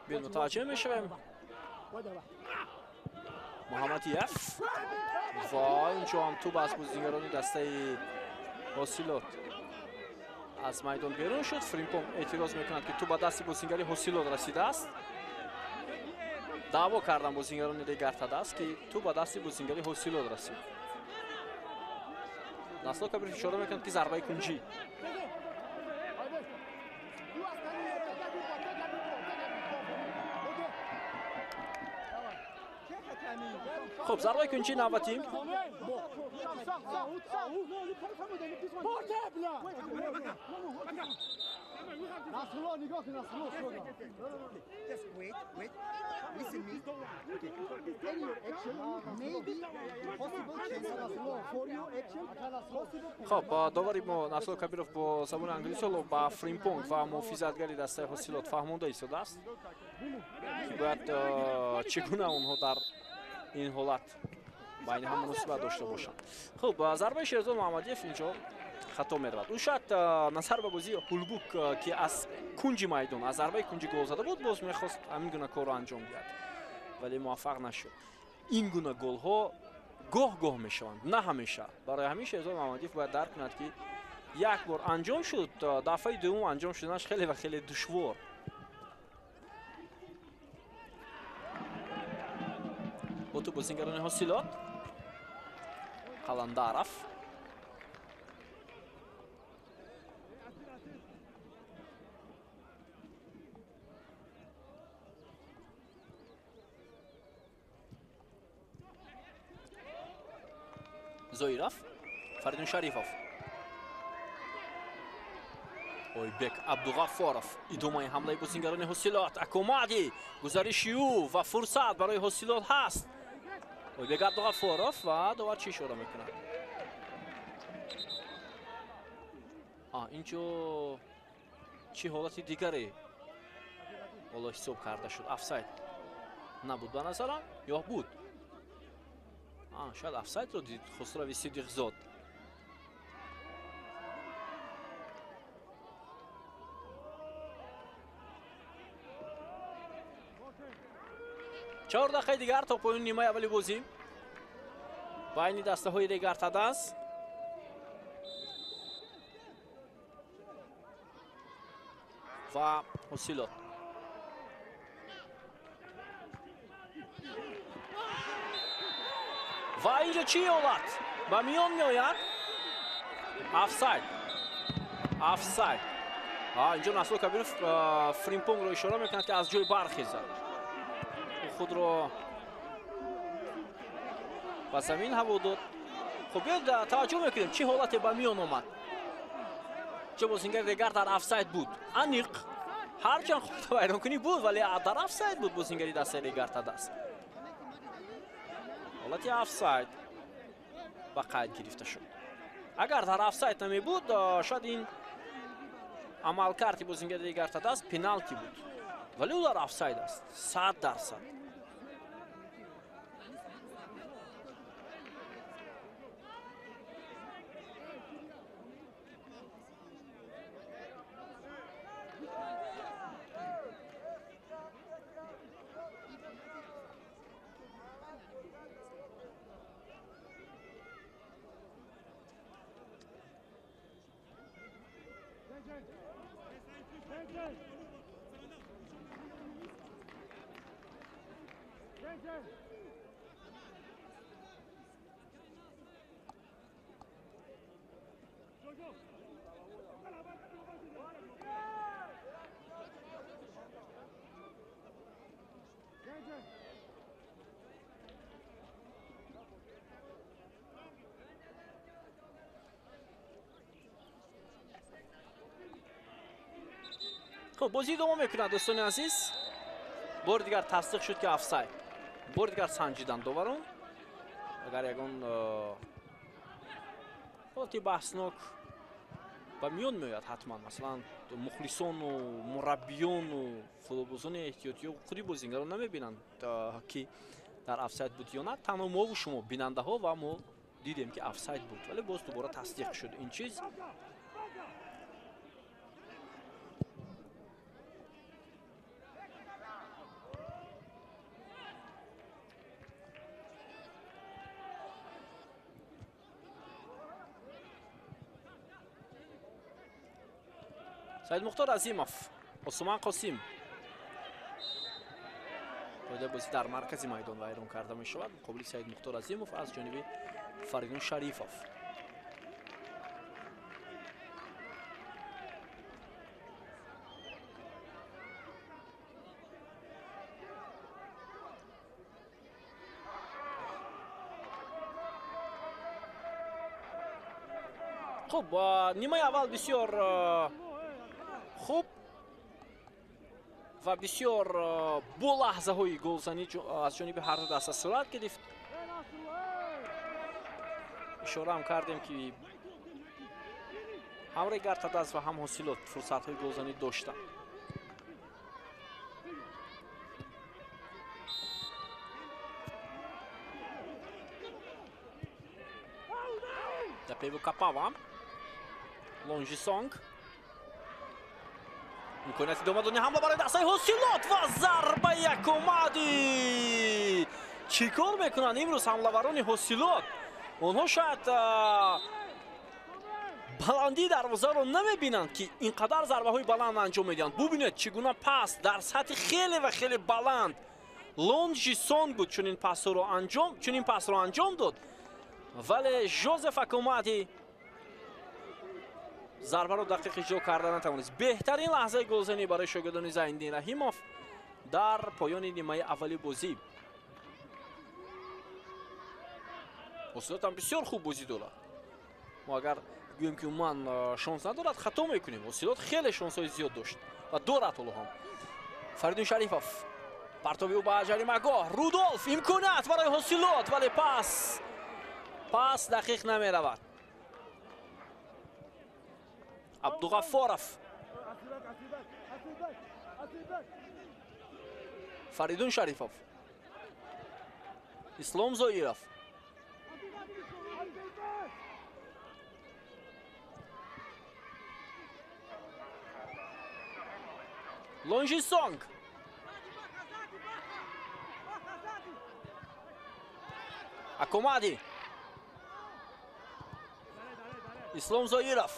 Биёд мутаваҷҷеҳ мешавем. Муҳаммадиев ва инҷо ҳам тӯб аз бозигарони дастаи Ҳосилот аз майдон берун шуд. Фримпонг эътироз мекунад, ки тӯб ба дасти бозингари Ҳосилот расидааст. Даъво кардан бозингарони Регар-ТадАЗ, ки тӯб ба дасти бозингари Ҳосилот расид. Насло Кабиров ишора мекунад, ки зарбаи кунҷӣ. Хуб, зарбаи кунҷии навбатӣ. Хуб, довари мо Насрулло Кабиров бо забони англисӣ ҳоло ба Фримпонг ва муҳофизатгари дастаи Ҳосилот фаҳмонда истодааст, ки бояд чӣ гуна онҳо дар ин ҳолат байни ҳам муносибат дошта бошанд. Хуб, зарбаи Шерзод Маҳмадиев инҷо хато меравад. Ӯ шояд назар ба бозии Ҳулбук, ки аз кунҷи майдон, аз зарбаи кунҷи гол зада буд, боз мехост ҳамин гуна корро анҷом диҳад, вале муваффақ нашуд. Ин гуна голҳо гоҳ-гоҳ мешаванд, на ҳамеша. Барои ҳамин Шерзод Маҳмадиев бояд дарк кунад, ки як бор анҷом шуд, дафъаи дуюм анҷом шуданаш хеле ва хеле душвор. Бо тӯб бозингарони Ҳосилот. Қаландаров. Зоиров. Фаридун Шарифов. Ойбек Абдуғаффоров. Идомаи ҳамлаи бозингарони Ҳосилот. Акомади. Гузариши ӯ ва фурсат барои Ҳосилот ҳаст. Ойбек Абдуғаффоров ва довар чӣ ишора мекунад? Инҷо чӣ ҳолати дигаре ҳоло ҳисоб карда шуд? Офсайд набуд ба назарам ё буд? Шояд офсайдро дид Хусрави Сидиқзод. 4 дақиқаи дигар то поёни нимаи аввали бозӣ байни дастаҳои Регар-ТадАЗ. Ва Ҳосилот. Ва инҷо чӣ ҳолат ба миён меояд? Офсайд. Офсайд. Инҷо Насрулло Кабиров Фримпонгро ишора мекунад, ки аз ҷой бархезад. Ӯ худро ба замин ҳаво дод. Хуб, биёед таваҷҷӯҳ мекунем, чӣ ҳолате ба миён омад. Чо бозингари Регар дар офсайд буд. Аниқ. Ҳарчанд вайронкунӣ буд, вале дар офсайд буд бозингари дастаи Регар-ТадАЗ. Ҳолати офсайд ба қайд гирифта шуд. Агар дар офсайд намебуд, шояд ин амалкарди бозингари Регар-ТадАЗ пеналти буд. Вале ӯ дар офсайд аст. 100%. Хуб, бозӣ идома мекунад, дӯстони азиз. Бори дигар тасдиқ шуд, ки офсайд. Бори дигар санҷиданд доварон. Агар ягон ҳолати баҳснок ба миён меояд, ҳатман, масалан, мухлисону мураббиёну футболбозони эҳтиётиё худи бозингарон намебинанд, ки дар офсайд буд ё на. Танҳо мову шумо бинандаҳо ва мо дидем, ки офсайд буд, вале боз дубора тасдиқ шуд ин чиз. Саидмухтор Азимов, Осман Қосим. Қоидаи бозӣ дар маркази майдон вайрон карда мешавад муқобили Саидмухтор Азимов аз ҷониби Фаридун Шарифов. Хуб, нимаи аввал бисёр хуб ва бисёр бо лаҳзаҳои голзанӣ аз ҷониби ҳар ду даста сурат гирифт. Ишораам кардем, ки ҳам Регар-ТадАЗ ва ҳам Ҳосилот фурсатҳои голзанӣ доштанд. Дапеву Капава, Лонжисонг. Имконияти идома додани ҳамла барои дастаи Ҳосилот ва зарбаи Акомади. Чӣ кор мекунанд имрӯз ҳамлаварони Ҳосилот? Онҳо шояд баландии дарвозаро намебинанд, ки ин қадар зарбаҳои баланд анҷом медиҳанд. Бубинед, чӣ гуна пас дар сатҳи хеле ва хеле баланд. Лонжисон буд чунин пасро анҷом дод, вале Жозеф Акомади зарбаро дақиқ иҷро карда натавонист. Беҳтарин лаҳзаи голзанӣ барои шогирдони Зайниддин Раҳимов дар поёни нимаи аввали бозӣ. Ҳосилот ҳам бисёр хуб бозӣ дорад. Мо агар гӯем, ки умуман шонс надорад, хато мекунем. Ҳосилот хеле шонсҳои зиёд дошт ва дорад ҳоло ҳам. Фаридун Шарифов, партоби ӯ ба ҷаримагоҳ. Рудолф, имконият барои Ҳосилот, вале пас дақиқ намеравад. Абдуғаффоров, Фаридун Шарифов, Ислом Зоиров. Лонжисонг. Акомади. Ислом Зоиров.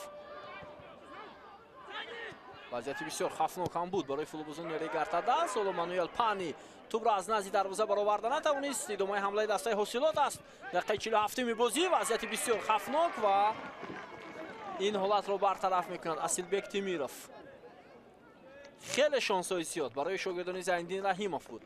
Вазъияти бисёр хавфнок ҳам буд барои футболбозони Регар-ТадАЗ. Ҳоло Мануэл Пани тӯбро аз назди дарвоза бароварда натавонист. Идомаи ҳамлаи дастаи Ҳосилот аст. Дақиқаи 47-уми бозӣ вазъияти бисёр хавфнок ва ин ҳолатро бартараф мекунад Асилбек Темиров. Хеле шонсҳои зиёд барои шогирдони Зайниддин Раҳимов буд.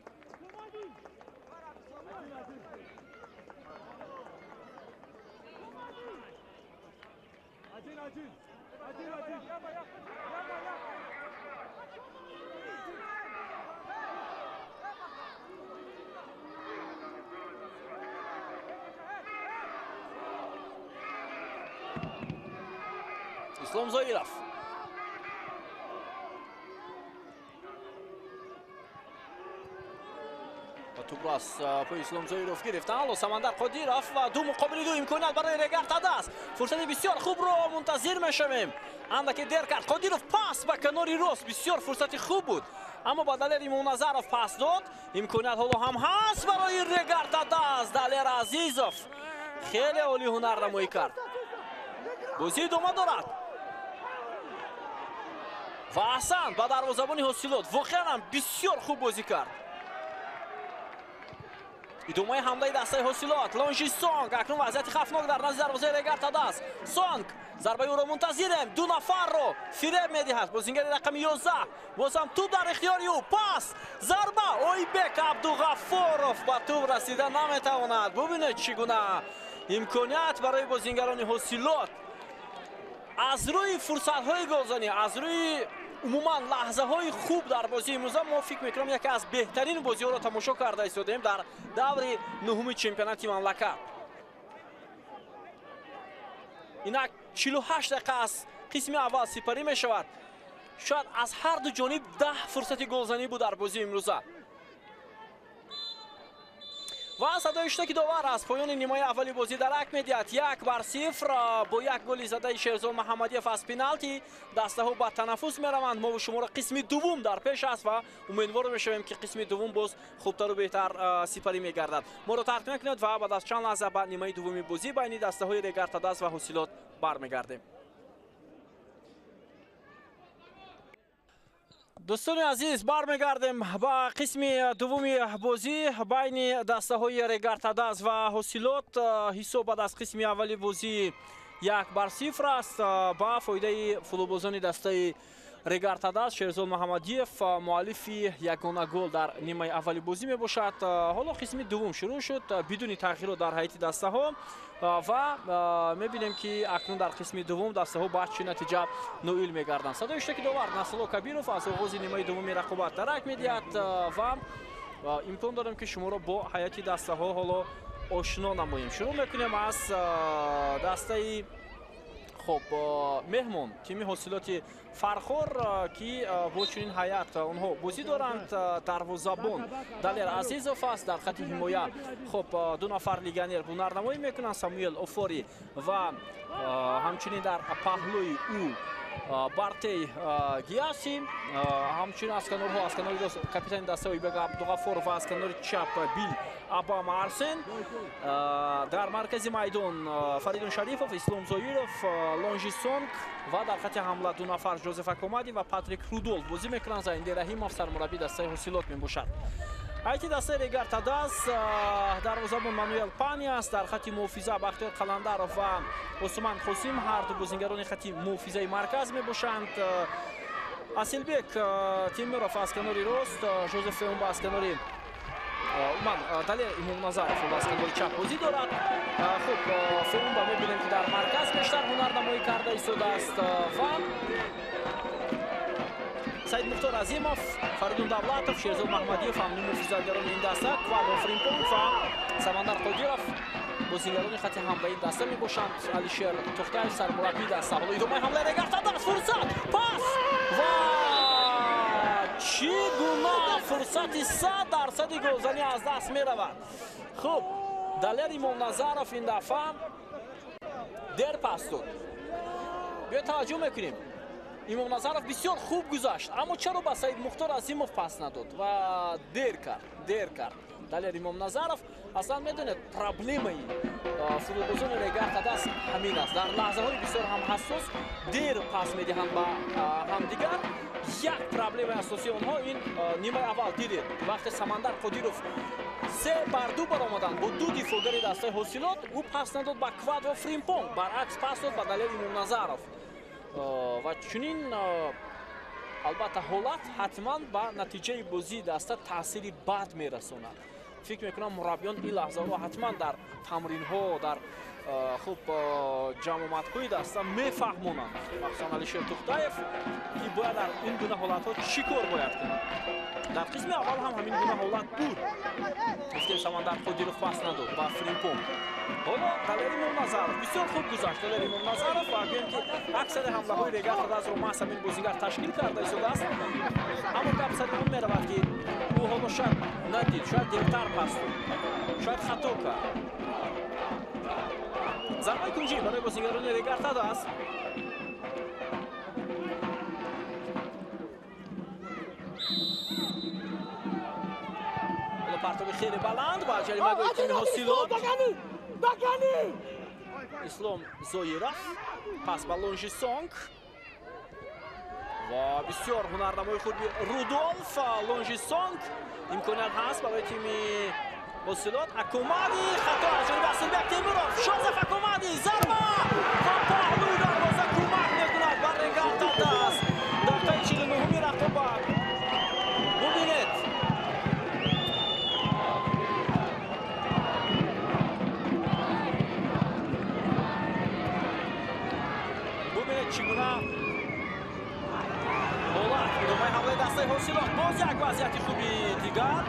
Ислом Зоиров. Ва тӯбро аз пои Ислом Зоиров гирифтанд. Ҳоло Самандар Қодиров ва 2 муқобили 2 имконият барои Регар-ТадАЗ. Фурсати бисёр хубро мунтазир мешавем. Андаке дер кард. Қодиров пас ба канори рост. Бисёр фурсати хуб буд. Аммо ба Далер Имомназаров пас дод. Имконият ҳоло ҳам ҳаст барои Регар-ТадАЗ. Далер Азизов хеле олӣ ҳунарнамоӣ кард. Бозӣ идома дорад. Ва Ҳасан ба дарвозабони Ҳосилот воқеан ҳам бисёр хуб бозӣ кард. Идомаи ҳамлаи дастаи Ҳосилот. Лонжи Сонг. Акнун вазъияти хавфнок дар назди дарвозаи Регар-ТадАЗ. Сонг зарбаи ӯро мунтазирем. 2 нафарро фиреб медиҳад. Бозингари рақами 11. Боз ҳам тӯб дар ихтиёри ӯ. Пас, зарба. Ойбек Абдуғаффоров ба тӯб расида наметавонад. Бубинед чӣ гуна имконият барои бозингарони Ҳосилот. Аз рӯи фурсатҳои голзанӣ, аз рӯи умуман лаҳзаҳои хуб дар бозии имрӯза мо фикр мекунам яке аз беҳтарин бозиҳоро тамошо карда истодаем дар даври 9-уми чемпионати мамлакат. Инак 48 дақиқа аз қисми аввал сипарӣ мешавад. Шояд аз ҳар ду ҷониб 10 фурсати голзанӣ буд дар бозии имрӯза. Ва садои шутаки довар аз поёни нимаи аввали бозӣ дарак медиҳад. 1-0 бо як голи задаи Шерзод Муҳаммадиев аз пеналти дастаҳо ба танаффус мераванд. Мо шуморо қисми дуввум дар пеш аст ва умедвор мешавем, ки қисми дуввум боз хубтару беҳтар сипарӣ мегардад. Моро тарк накунед ва баъд аз чанд лаҳза ба нимаи дуввуми бозӣ байни дастаҳои Регар-ТадАЗ ва Ҳосилот бармегардем. Дӯстони азиз, бармегардем ба қисми дуввуми бозӣ байни дастаҳои Регар-ТадАЗ ва Ҳосилот. Ҳисоб баъд аз қисми аввали бозӣ 1-0 аст ба фоидаи футболбозони дастаи Регар-ТадАЗ. Шерзод Муҳаммадиев муаллифи ягона гол дар нимаи аввали бозӣ мебошад. Ҳоло қисми дуввум шурӯъ шуд бидуни тағйирот дар ҳайати дастаҳо ва мебинем, ки акнун дар қисми дуввум дастаҳо ба чӣ натиҷа ноил мегарданд. Садои шутаки довар Насрулло Кабиров аз оғози нимаи дуввуми рақобат дарак медиҳад ва имкон дорем, ки шуморо бо ҳайати дастаҳо ҳоло ошно намоем. Шурӯъ мекунем аз дастаи хоб меҳмон, тими Ҳосилоти Фархор, ки бо чунин ҳайат онҳо бозӣ доранд. Дарвозабон Далер Азизов аст. Дар хати ҳимоя хоб 2 нафар легионер ҳунарнамоӣ мекунанд, Самуэл Офори ва ҳамчунин дар паҳлӯи ӯ Бартей Гиаси. Ҳамчунин аз канорҳо, аз канори рост капитани дастаи Ойбек Абдуғаффоров ва аз канори чап Бил Абама Арсен. Дар маркази майдон Фаридун Шарифов, Ислом Зоиров, Лонжи Сонг ва дар хати ҳамла 2 нафар Жозеф Акомади ва Патрик Рудолф бозӣ мекунанд. Зайниддин Раҳимов сармураббии дастаи Ҳосилот мебошад. Ҳайати дастаи Регар-ТадАЗ дарвозабон Мануэл Пани аст. Дар хати муҳофиза Бахтиёр Қаландаров ва Осман Қосим, ҳар ду бозингарони хати муҳофизаи марказ мебошанд. Асилбек Темиров аз канори рост, Жозеф Феумба аз канори уман Далер Имомназаров аз канори чап бозӣ дорад. Хуб, Феумба мебинем, ки дар марказ бештар ҳунарнамоӣ карда истодааст ва Саид Мухтор Азимов, Фаридун Давлатов, Шерзод Маҳмадиев ҳам муҳофизатгарони ин даста, Квадро Фримпонг ва Самандар Қодиров бозингарони хати ҳамлаи ин даста мебошанд. Алишер Тохтаев сармураббии даста. Ҳоло идомаи ҳамлаи Регар-ТадАЗ, фурсат, пас ва чӣ гуна фурсати 100% голзанӣ аз даст меравад. Хуб, Далер Имомназаров ин дафъа дер пас дод. Биё таваҷҷӯҳ мекунем. Имомназаров бисёр хуб гузашт, аммо чаро ба Саид Мухтор Азимов пас надод ва дер кард, дер кард. Далер Имомназаров. Аслан медонед, проблемаи футболбозони Регар Тадас ҳамин аст. Дар лаҳзаҳои бисёр ҳам ҳассос дер пас медиҳанд ба ҳамдигар. Як проблемаи асосии онҳо ин нимаи аввал дидед, вақте Самандар Қодиров 3-2 баромаданд бо ду дифоъгари дастаи Ҳосилот, ӯ пас надод ба Квадро Фримпонг, баръакс пас дод ба Далер Имомназаров. Ва чунин албатта ҳолат ҳатман ба натиҷаи бозии даста таъсири бад мерасонад. Фикр мекунам, мураббиён ин лаҳзаҳоро ҳатман дар тамринҳо, дар хуб ҷамъомадҳои даста мефаҳмонанд. Махсусан Алишер Тухтаев, ки бояд дар ин гуна ҳолатҳо чӣ кор бояд кунад. Дар қисми аввал ҳам ҳамин гуна ҳолат буд. Гуфтем, Самандар Қодиров пас надод ба Фримпонг. Ҳоло Далер Имомназаров бисёр хуб гузашт. Далер Имомназаров, ва гӯем ки аксари ҳамлаҳои Регар Тадасро маҳз ҳамин бозигар ташкил карда истодааст. Аммо гап сари он меравад, ки ӯ ҳоло шояд надид, шояд дертар пас дод, шояд хато кард. Зарбаи кунҷӣ барои бозигарони Регар Тадас. Ҳоло партоби хеле баланд ба ҷаримагоҳи тими Ҳосилот. Ислом Зоиров пас ба Лонжи Сонг ва бисёр ҳунарнамои хуби Рудолф Лонжи Сонг. Имконият ҳаст барои тими Ҳосилот. Акомади, хато аз ҷониби Асилбек Темуров. Жозеф Акомади, зарба ва паҳлӯи дарвоза кӯмак мекунад ба Регар Тадас. Дақиқаи 49-уми рақобат. Бубинед, чӣ гуна ҳолат. Идомаи ҳамлаи дастаи Ҳосилот. Боз як вазъияти хуби дигар,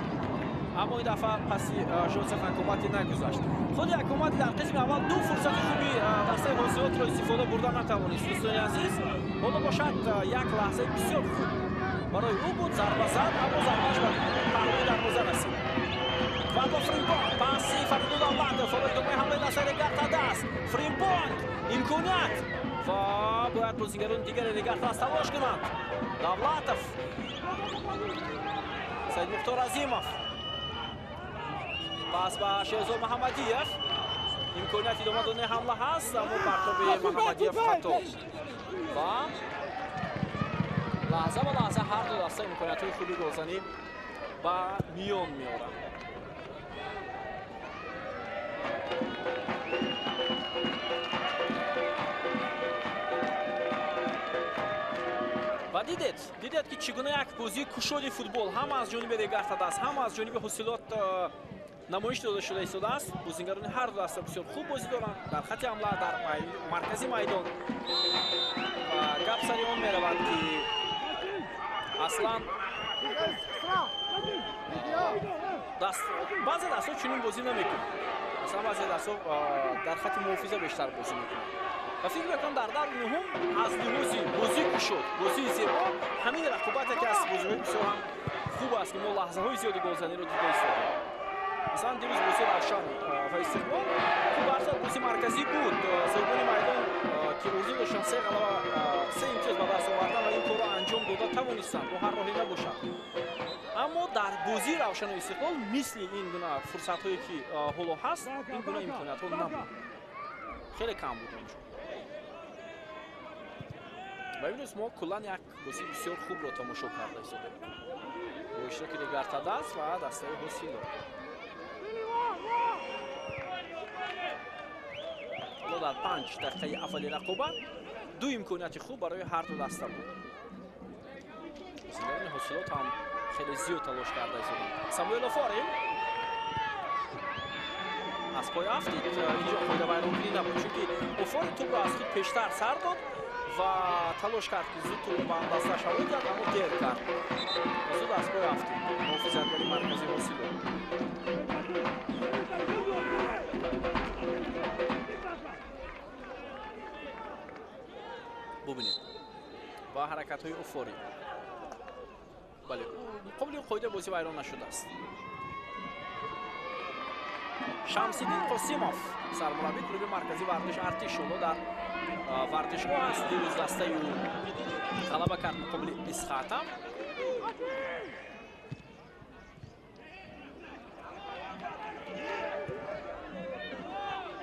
аммо ин дафъа паси Жозеф Акомати нагузашт. Худи Акомати дар қисми аввал ду фурсати хуби дастаи Ҳосилотро истифода бурда натавонист. Дӯстони азиз, ҳоло бошад як лаҳзаи бисёр хуб барои ӯ буд. Зарба зад, аммо зарбааш ба паҳлӯи дарвоза расид. Ва бо Фримпонг паси Фаридун Давлатов. Ҳоло идомаи ҳамлаи дастаи Регар Тадас. Фримпонг, имконият, ва бояд бозигарони дигари Регар Тадас талош кунанд. Давлатов, Саидмухтор Азимов, пас ба Шерзод Муҳаммадиев. Имконият идома додани ҳамла ҳаст, аммо партоби Муҳаммадиев хато. Ва лаҳза ба лаҳза ҳар ду даста имкониятҳои хуби голзанӣ ба миён меоранд. Ва дидед, ки чӣ гуна як бозии кушоди футбол ҳам аз ҷониби Регар Тадас, ҳам аз ҷониби Ҳосилот намоиш дода шуда истодааст. Бозигарони ҳар ду даста бисёр хуб бозӣ доранд дар хати ҳамла, дар маркази майдон. Ва гап сари он меравад, ки аслан баъзе дастҳо чунин бозӣ намекунанд. Аслан баъзе дастҳо дар хати муҳофиза бештар бозӣ мекунанд. Ва фикр мекунам, дар даври нуҳум аз лиҳози бозии кушод, бозии зебо, ҳамин рақобат яке аз бозиҳои бисёр ҳам хуб аст, ки мо лаҳзаҳои зиёди голзаниро дида истодем. Масалан, дирӯз бозии Равшан ва Истиқлол хуб арзад бозии марказӣ буд. Соҳибони майдон, ки орзу доштанд се ғалаба, се имтиёз ба даст овардан ва ин корро анҷом дода тавонистанд, бо ҳар роҳе набошад. Аммо дар бозии Равшану Истиқлол мисли ин гуна фурсатҳое, ки ҳоло ҳаст, ин гуна имкониятҳо набуд, хеле кам буд онҷо. Ва имрӯз мо куллан як бозии бисёр хубро тамошо карда истодем бо иштироки Регар Тадас ва дастаи Ҳосилот. Ҳоло дар 5 дақиқаи аввали рақобат ду имконияти хуб барои ҳар ду даста буд. Бозигарони Ҳосилот ҳам хеле зиёд талош карда истоданд. Самуэл Офорин аз пой афтид. Инҷо қоидавайронкунӣ набуд, чунки Офорин тӯбро аз худ пештар сар дод ва талош кард, ки зуд тӯбро ба ҳамдасташ ҳаво диҳад, аммо дер кард ва зуд аз пой афтид муҳофизатгари маркази Ҳосилот. Бубинед ва ҳаракатҳои Офорин. Бале, муқобили қоида бозӣ вайрон нашудааст. Шамсиддин Қосимов, сармураббии клуби марказии варзиш Артиш, ҳоло дар варзишгоҳ аст. Дирӯз дастаи ӯ ғалаба кард муқобили Исхата.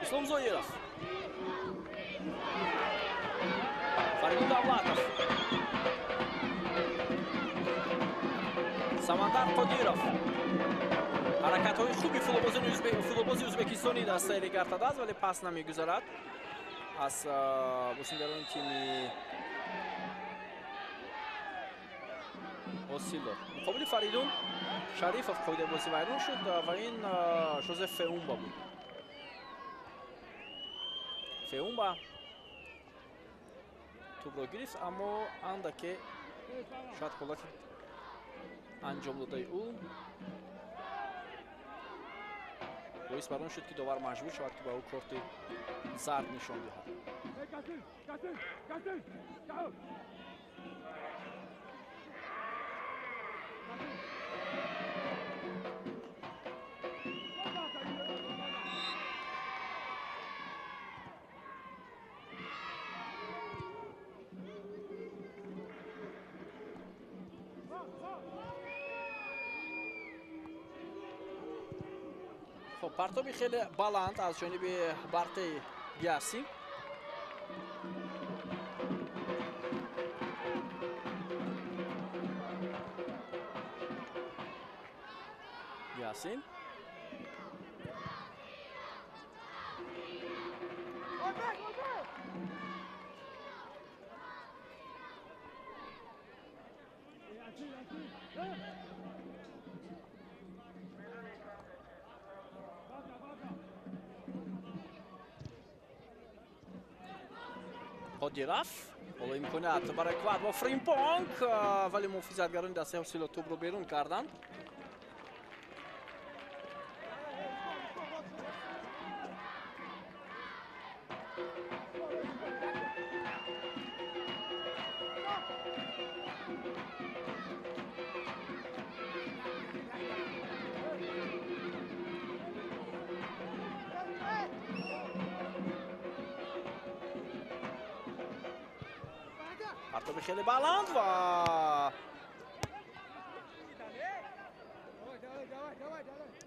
Ислом Зоиров. Фаридун Давлатов. Самандар Қодиров. Ҳаракатҳои хуби футболбози ӯзбекистони дастаи Регар-ТадАЗ, вале пас намегузарад аз бозингарони тими Ҳосилот. Муқобили Фаридун Шарифов қоидаи бозӣ вайрон шуд ва ин Жозеф Феумба буд. Феумба тӯбро гирифт, аммо андаке шояд ҳолати анҷом додаи ӯ боис бар он шуд, ки довар маҷбур шавад, ки ба ӯ корти зард нишон диҳад. Хоб, партоби хеле баланд аз ҷониби Бартаи Гиасӣ. Гиасӣ Қодиров ҳоло имконият барои Квадво Фримпонг, вале муҳофизатгарони дастаи Ҳосилот тӯбро берун карданд. Партоби хеле баланд ва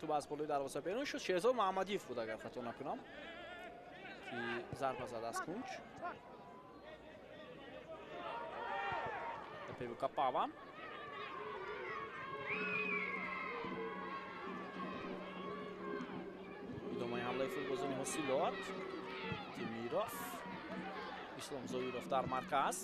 тӯб аз болои дарвоза берун шуд. Шерзод Муҳаммадиев буд, агар хато накунам, ки зарба зад аз кунҷ. Певу Капава. Идомаи ҳамлаи футболбозони Ҳосилот. Темиров, Ислом Зоиров дар марказ.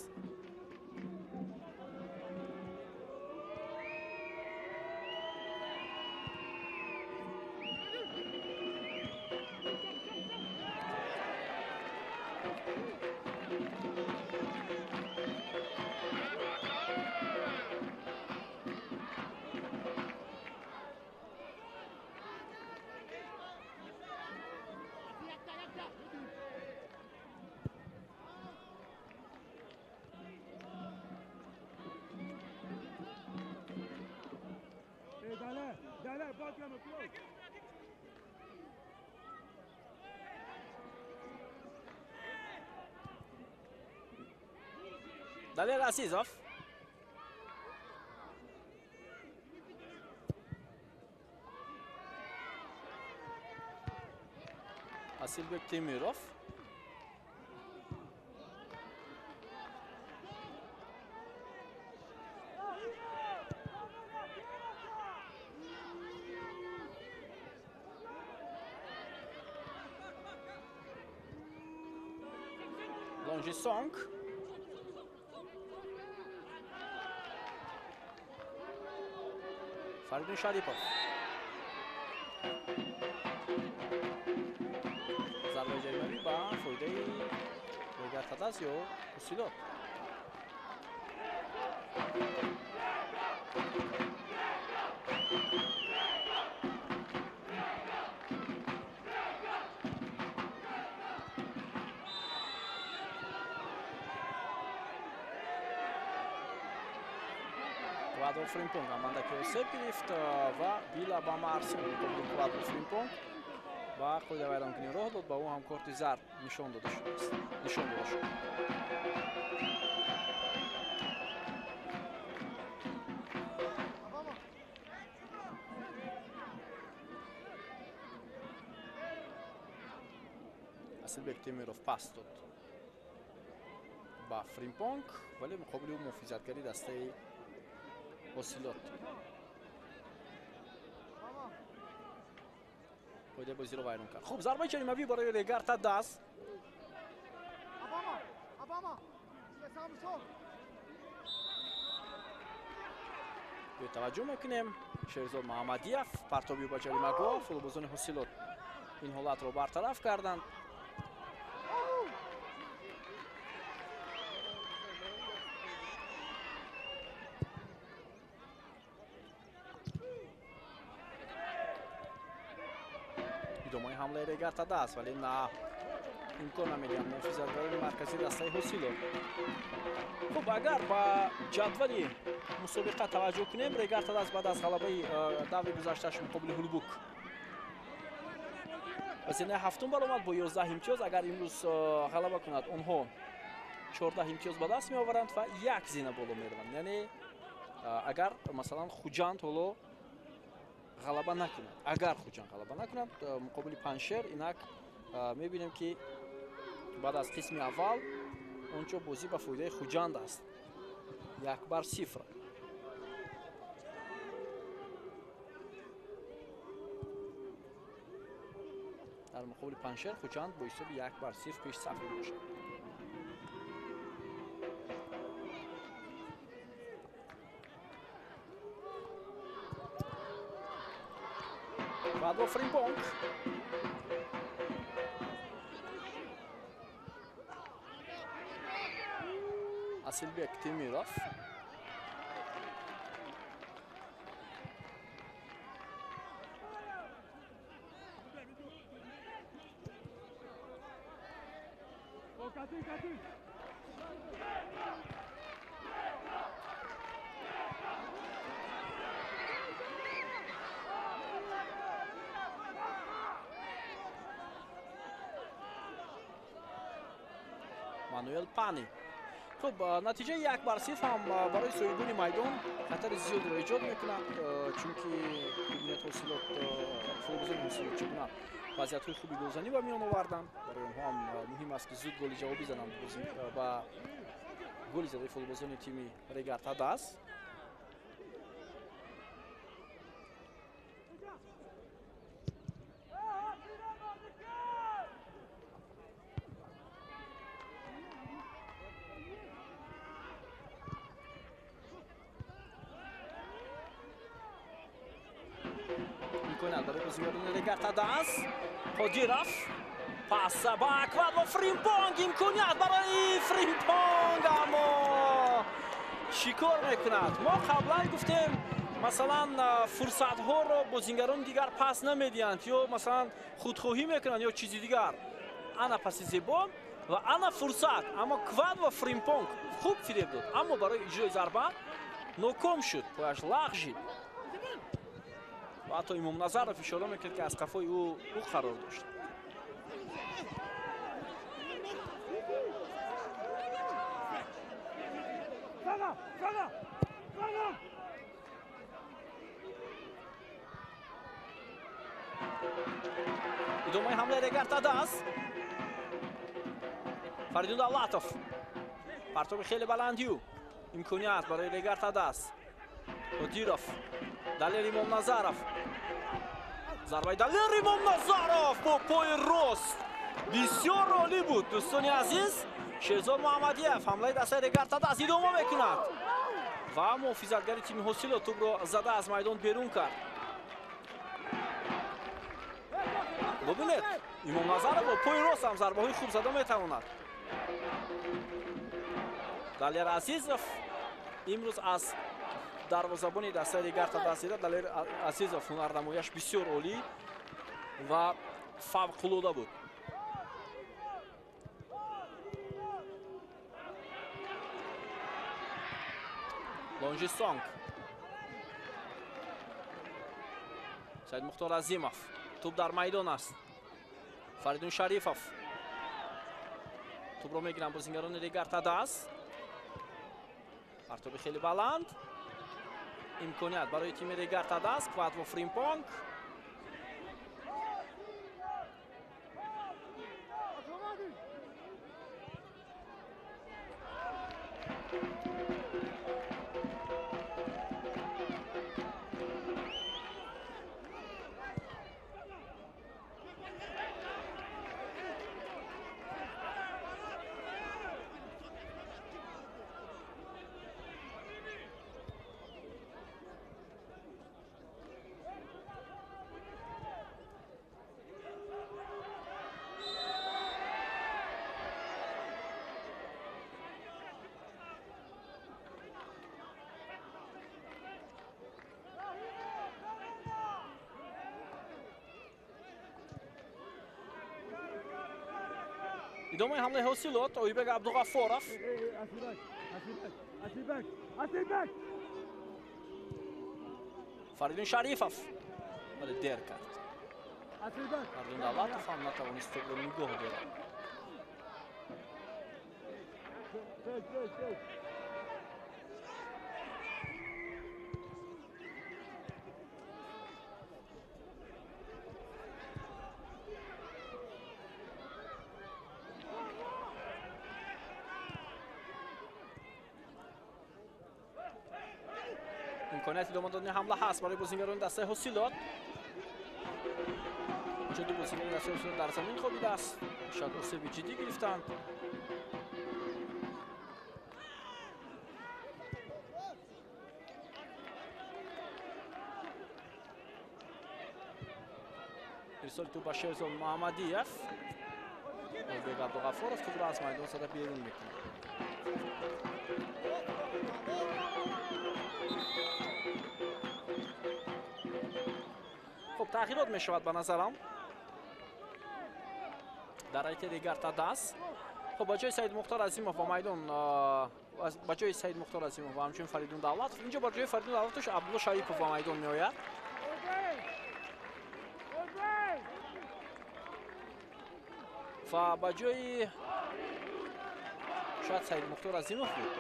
Далер Азизов. Асилбек Темиров. Longi Song. Фаридун Шарипов. Зарбаи ҷаримавӣ ба фоидаи Регар-ТадАЗ ё Ҳосилот. Квадро Фримпонг амандаки осеб гирифт ва Била ба Марси муқобили Квадро Фримпонг ба қоидавайронкунӣ роҳ дод, ба ӯ ҳам корти зард нишон дода шудааст. Нишон дода шуд. Асилбек Темиров пас дод ба Фримпонг, вале муқобили ӯ муҳофизатгари дастаи Ҳосилот қоидаи бозиро вайрон кард. Хуб, зарбаи ҷаримавӣ барои Регар Тадас. Таваҷҷӯҳ мекунем, Шерзод Муҳаммадиев партоби ба ҷаримагоҳ, футболбозони Ҳосилот ин ҳолатро бартараф карданд. Идомаи ҳамлаи Регар Тадас, вале на имкон намедиҳанд муҳофизатгарони марказии дастаи Ҳосилот. Хуб, агар ба ҷадвали мусобиқа таваҷҷӯҳ кунем, Регар Тадас баъд аз ғалабаи даври гузаштааш муқобили Ҳулбук ба зинаи ҳафтум баромад бо 11 имтиёз. Агар имрӯз ғалаба кунад, онҳо 14 имтиёз ба даст меоваранд ва як зина боло мераванд. Яъне агар масалан Хуҷанд ҳоло ғалаба накунад, агар Хуҷанд ғалаба накунад муқобили Панҷшер, инак мебинем ки баъд аз қисми аввал онҷо бозӣ ба фоидаи Хуҷанд аст, 1-0. Дар муқобили Панҷшер Хуҷанд бо ҳисоби 1-0 пеш саф мебошад. Баъд бо Фримпонг Асилбек Темиров Мануэл Пани. Хуб, натиҷаи 1-0 ҳам барои соҳибони майдон хатари зиёдро эҷод мекунад, чунки бибинед Ҳосилот, футболбозони Ҳосилот чӣ гуна вазъиятҳои хуби голзанӣ ба миён оварданд. Барои онҳо ҳам муҳим аст, ки зуд голи ҷавобӣ зананд ба голи задаи футболбозони тими Регар Тадас. Барои бозигарони Регар Тадас. Қодиров пас ба Квадво Фримпонг, имконият барои Фримпонг, аммо чӣ кор мекунад? Мо қаблан гуфтем, масалан фурсатҳоро бозигарони дигар пас намедиҳанд ё масалан худхоҳӣ мекунанд ё чизи дигар. Ана паси зебо ва ана фурсат, аммо Квадво Фримпонг хуб фиреб дод, аммо барои иҷрои зарба ноком шуд, пояш лағжид. Ва ҳатто Имомназаров ишора мекард, ки аз қафои ӯ қарор дошт. Идомаи ҳамлаи Регар Тадас. Фаридун Давлатов партоби хеле баландию, имконият барои Регар Тадас. Қодиров, Далер Имомназаров, зарбаи Далер Имомназаров бо пои рост бисёр олӣ буд. Дӯстони азиз, Шерзод Муҳаммадиев ҳамлаи дастаи Регар Тадас идома мекунад ва муҳофизатгари тими Ҳосилот тӯбро зада аз майдон берун кард. Бубинед, Имомназаров бо пои рост ҳам зарбаҳои хуб зада метавонад. Далер Азизов имрӯз аз дарвозабони дастаи Регар Тадас дида, Далер Азизов ҳунарнамояш бисёр олӣ ва фавқулода буд. Лонжи Сонг, Саид Мухтор Азимов, тӯб дар майдон аст. Фаридун Шарифов тӯбро мегиранд бозингарони Регар Тадас. Партоби хеле баланд, имконият барои тими Регар Тадас. Квадво Фримпонг Идомаи ҳамлаи Ҳосилот, Оибек Абдуғаффоров. Фаридун Шарифов вале дер кард. Фаридун Давлатов ҳам натавонист тӯбро нигоҳ дорад. Имконияти идома додани ҳамла ҳаст барои бозингарони дастаи Ҳосилот. Инҷо ду бозингари дастаи Ҳосилот дар замин хобидааст. Шояд осеби ҷиддӣ гирифтанд. Ирсоли тӯб ба Шерзод Муҳаммадиев. Ойбек Абдуғаффоров тӯбро аз майдон зада берун мекунад. Хуб, тағйирот мешавад ба назарам дар ҳайати Регар-ТадАЗ. Хуб, ба ҷои Саид Мухтор Азимов ба майдон, ба ҷои Саид Мухтор Азимов ва ҳамчунин Фаридун Давлатов. Инҷо ба ҷои Фаридун Давлатов Абдулло Шарипов ба майдон меояд. Ва ба ҷои шояд Саид Мухтор Азимов буд.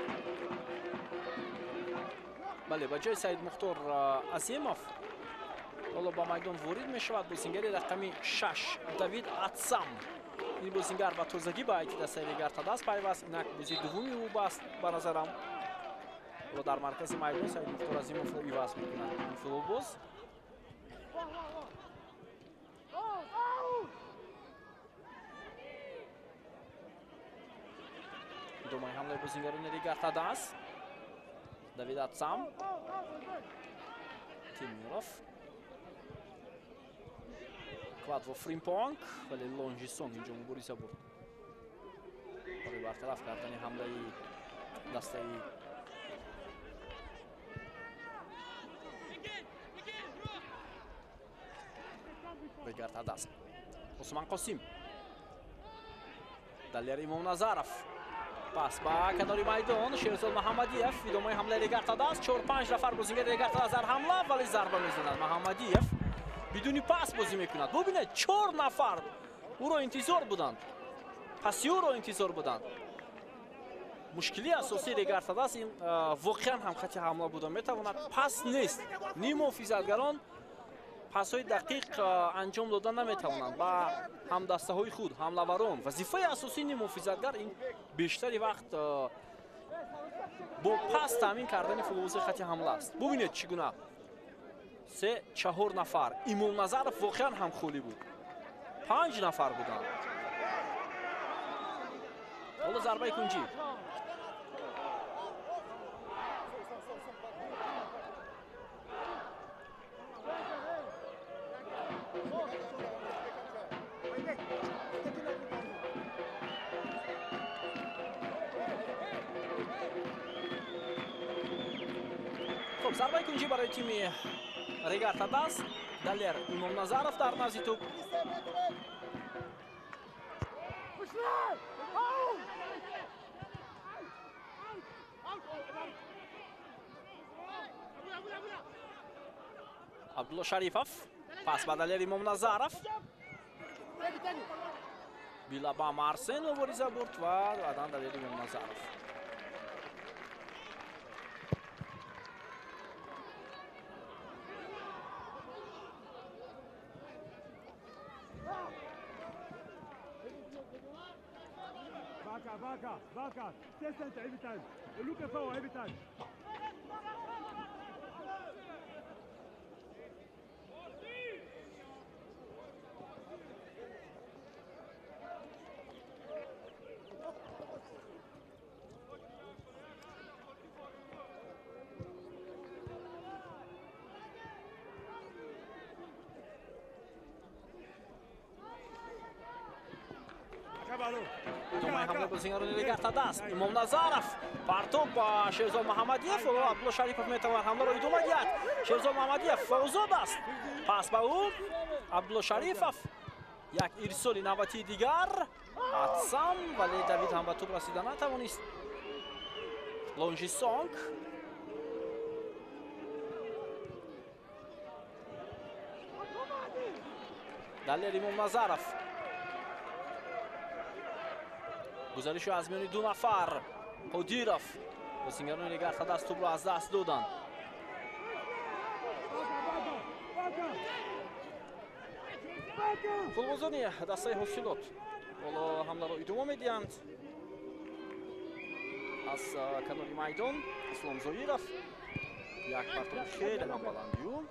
Бале, ба ҷои Саид Мухтор Азимов ҳоло ба майдон ворид мешавад бозингари рақами 6 Давид Атсам. Ин бозингар ба тозагӣ ба ҳайати дастаи Регар-ТадАЗ пайваст. Инак бозии дуввуми ӯ баст ба назарам. Ҳоло дар маркази майдон Саид Мухтор Азимовро иваз мекунад ин футболбоз. Идомаи ҳамлаи бозингарони Регар-ТадАЗ. Давид Атсам, Темиров, Квадво Фримпонг, вале Лонжисон инҷо мубориза бурд барои бартараф кардани ҳамлаи дастаи Регар-ТадАЗ. Усман Қосим, Далер Имомназаров, пас ба канори майдон Шерзод Муҳаммадиев. Идомаи ҳамлаи Регар-ТадАЗ. 4-5 нафар бозингари Регар-ТадАЗ дар ҳамла, вале зарба мезанад Муҳаммадиев. Бидуни пас бозӣ мекунад. Бубинед, 4 нафар ӯро интизор буданд, паси ӯро интизор буданд. Мушкили асосии Регар-ТадАЗ ин воқеан ҳам хати ҳамла буда метавонад. Пас нест. Ним муҳофизатгарон пасҳои дақиқ анҷом дода наметавонанд ба ҳамдастаҳои худ, ҳамлаварон. Вазифаи асосии ним муҳофизатгар ин бештари вақт бо пас таъмин кардани футболбози хати ҳамла аст. Бубинед, чӣ гуна 3-4 нафар. Имомназаров воқеан ҳам холӣ буд. 5 нафар буданд. Ҳоло зарбаи кунҷӣ. Хуб, зарбаи кунҷӣ барои тими Регар-ТадАЗ. Далер Имомназаров дар назди тӯб. Абдулло Шарифов, пас ба Далер Имомназаров. Билабам Арсен мубориза бурд ва баъдан Далер Имомназаров. Baka, Baka, center every time. Look at forward every time. Идомаи ҳамлаи бозингарони Регар-ТадАЗ. Имомназаров партоб ба Шерзод Муҳаммадиев. Абдулло Шарипов метавонад ҳамларо идома диҳад. Шерзод Муҳаммадиев озод аст. Пас ба ӯ Абдулло Шарифов. Як ирсоли навбатии дигар Атсам, вале Давид ҳам ба тӯб расида натавонист. Лонжи Сонг. Далер Имомназаров. Гузариши аз миёни ду нафар. Қодиров. Бозингарони Регар-ТадАЗ тӯбро аз даст доданд. Футболбозони дастаи Ҳосилот ҳоло ҳамларо идома медиҳанд. Аз канори майдон Ислом Зоиров як партоби хеле ҳам баландию.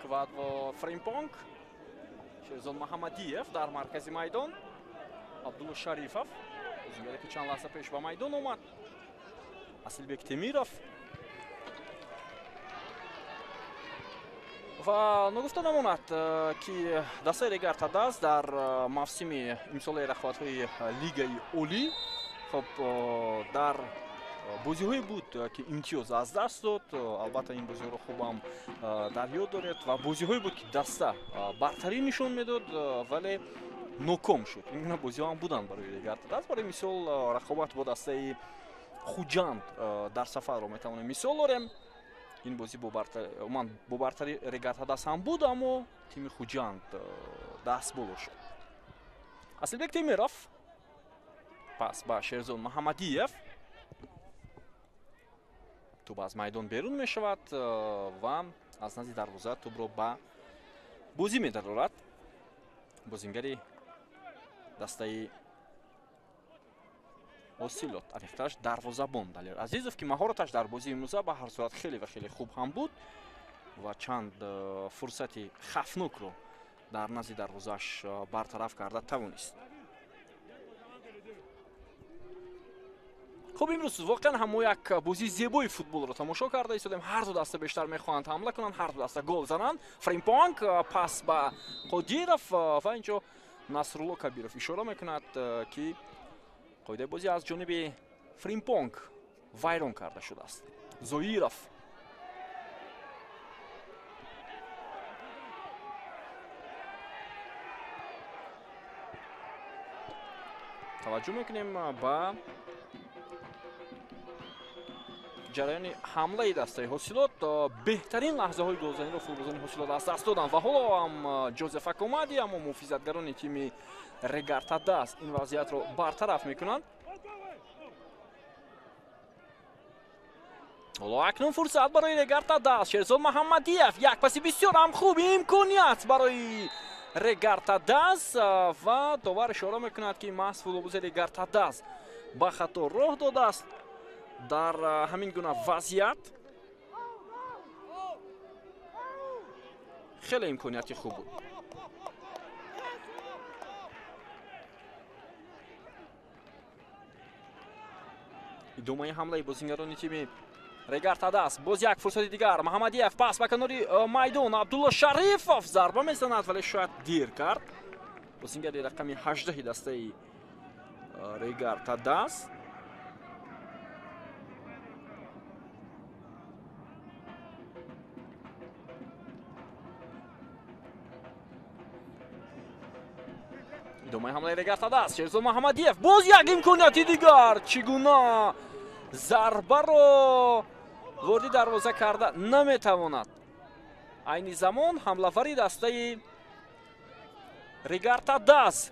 Квадво Фримпонг, Шерзод Маҳамадиев дар маркази майдон, Абдулло Шарифов бозингаре ки чанд лаҳза пеш ба майдон омад, Асилбек Темиров. Ва ногуфта намонад, ки дастаи Регар-ТадАЗ дар мавсими имсолаи рақобатҳои Лигаи Олӣ хоб дар бозиҳое буд, ки имтиёз аз даст дод. Албатта ин бозиҳоро хубам дар ёд доред ва бозиҳое буд, ки даста бартарӣ нишон медод, вале ноком шуд. Ин гуна бозиҳо ҳам буданд барои Регар-ТадАЗ. Барои мисол рақобат бо дастаи Хуҷанд дар сафарро метавонем мисол орем. Ин бозӣ бо бартари Регар-ТадАЗ ҳам буд, аммо тими Хуҷанд даст боло шуд. Асилбек Темиров пас ба Шерзод Маҳамадиев. Тӯб аз майдон берун мешавад ва аз назди дарвоза тӯбро ба бозӣ медарорад бозингари дастаи Ҳосилот, аниқтараш дарвозабон Далер Азизов, ки маҳораташ дар бозии имрӯза ба ҳар сурат хеле ва хеле хуб ҳам буд ва чанд фурсати хафнокро дар назди дарвозааш бартараф карда тавонист. Хуб, имрӯз воқеан ҳам мо як бозии зебои футболро тамошо карда истодем. Ҳар ду даста бештар мехоҳанд ҳамла кунанд, ҳар ду даста гол зананд. Фримпонг пас ба Қодиров ва инҷо Насрулло Кабиров ишора мекунад, ки қоидаи бозӣ аз ҷониби Фримпонг вайрон карда шудааст. Зоиров. Таваҷҷӯҳ мекунем ба ҷараёни ҳамлаи дастаи Ҳосилот. Беҳтарин лаҳзаҳои голзаниро футболбозони Ҳосилот аз даст доданд ва ҳоло ҳам Ҷозеф Акомади, аммо муҳофизатгарони тими Регар-ТадАЗ ин вазъиятро бартараф мекунанд. Ҳоло акнун фурсат барои Регар-ТадАЗ. Шерзод Маҳамадиев як паси бисёр ҳам хуб, имконият барои Регар-ТадАЗ ва довар ишора мекунад, ки маҳз футболбози Регар-ТадАЗ ба хато роҳ додааст. Дар ҳамин гуна вазъият хеле имконияти хуб буд. Идомаи ҳамлаи бозингарони тими Регар-ТадАЗ. Боз як фурсати дигар. Маҳамадиев пас ба канори майдон. Абдулло Шарифов зарба мезанад, вале шояд дер кард. Бозингари рақами 18 дастаи Регар-ТадАЗ. Идомаи ҳамлаи Регар-ТадАЗ. Шерзод Маҳамадиев боз як имконияти дигар. Чӣ гуна зарбаро ворди дарвоза карда наметавонад. Айни замон ҳамлавари дастаи Регар-ТадАЗ.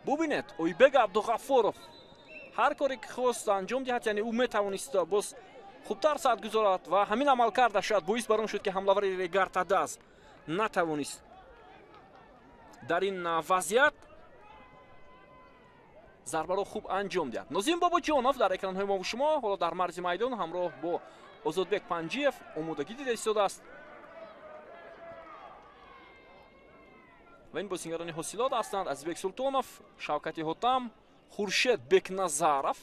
Бубинед, Ойбек Абдуғаффоров ҳар коре ки хост анҷом диҳад, яъне ӯ метавонист боз хубтар саат гузорад ва ҳамин амал карда шояд боис бар он шуд, ки ҳамлавари Регар-ТадАЗ натавонист дар ин вазъият зарбаро хуб анҷом диҳад. Нозим Бобоҷонов дар экранҳои мо шумо ҳоло дар марзи майдон ҳамроҳ бо Озодбек Панҷиев омодагӣ дида истодааст. Ва ин бозингарони Ҳосилот ҳастанд: Азизбек Султонов, Шавкати Ҳотам, Хуршед Бекназаров,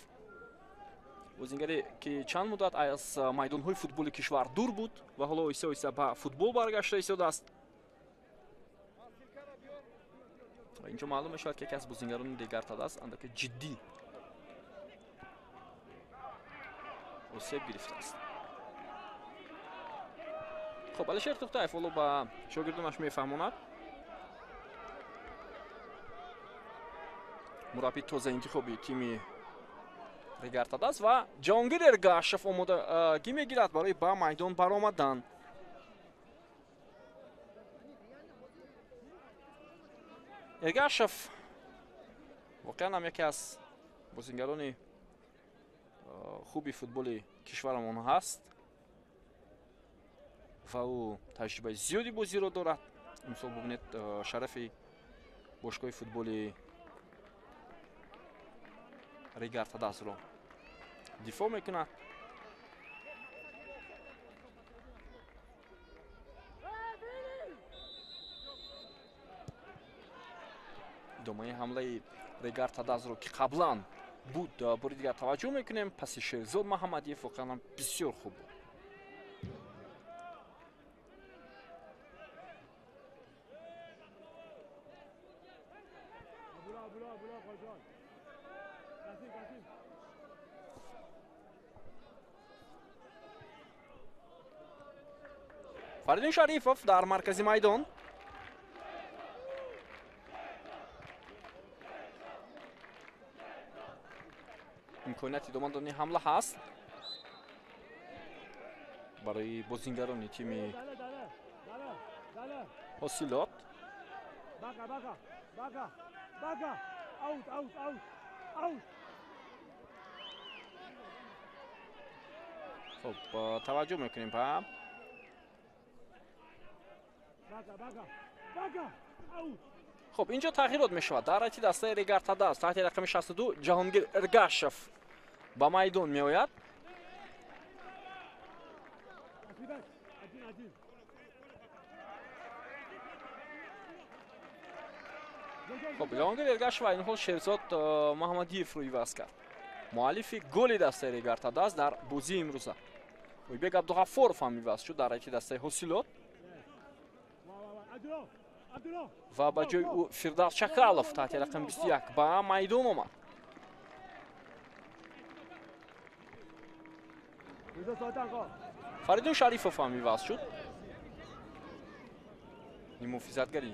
бозингаре ки чанд муддат аз майдонҳои футболи кишвар дур буд ва ҳоло оҳиста оҳиста ба футбол баргашта истодааст. Ва инҷо маълум мешавад, ки яке аз бозингарони Регар-ТадАЗ андаке ҷиддӣ Осеб гирифтааст. Хуб, Алишер Тухтаев ҳоло ба шогирдонаш мефаҳмонад. Мураббии тоза интихоби тими Регар-ТадАЗ ва Ҷаҳонгир Эргашев омодагӣ мегирад барои ба майдон баромадан. Эргашев воқеан ҳам яке аз бозингарони хуби футболи кишварамон ҳаст ва ӯ таҷрибаи зиёди бозиро дорад. Имсол бубинед, шарафи бошгоҳи футболи Регар-ТадАЗро дифоъ мекунад. Идомаи ҳамлаи Регар-ТадАЗро, ки қаблан буд, бори дигар таваҷҷӯҳ мекунем. Паси Шерзод Маҳаммадиев воқеан бисёр хуб буд. Фаридун Шарифов дар маркази майдон. Имконияти идома додани ҳамла ҳаст барои бозингарони тими Ҳосилот. Хуб, таваҷҷӯҳ мекунем ба хуб, инҷо тағйирот мешавад. Дар ҳайати дастаи Регар-ТадАЗ таҳти рақами 62 Ҷаҳонгир Эргашев ба майдон меояд. Хуб, Ҷаҳонгир Эргашев айни ҳол Шерзод Маҳаммадиевро иваз кард, муаллифи голи дастаи Регар-ТадАЗ дар бозии имрӯза. Ойбек Абдуғаффоров ҳам иваз шуд дар ҳайати дастаи Ҳосилот ва ба ҷои ӯ Фирдавс Чакалов таҳти рақами 21 ба майдон омад. Фаридун Шарифов ҳам иваз шуд. Нимуҳофизатгари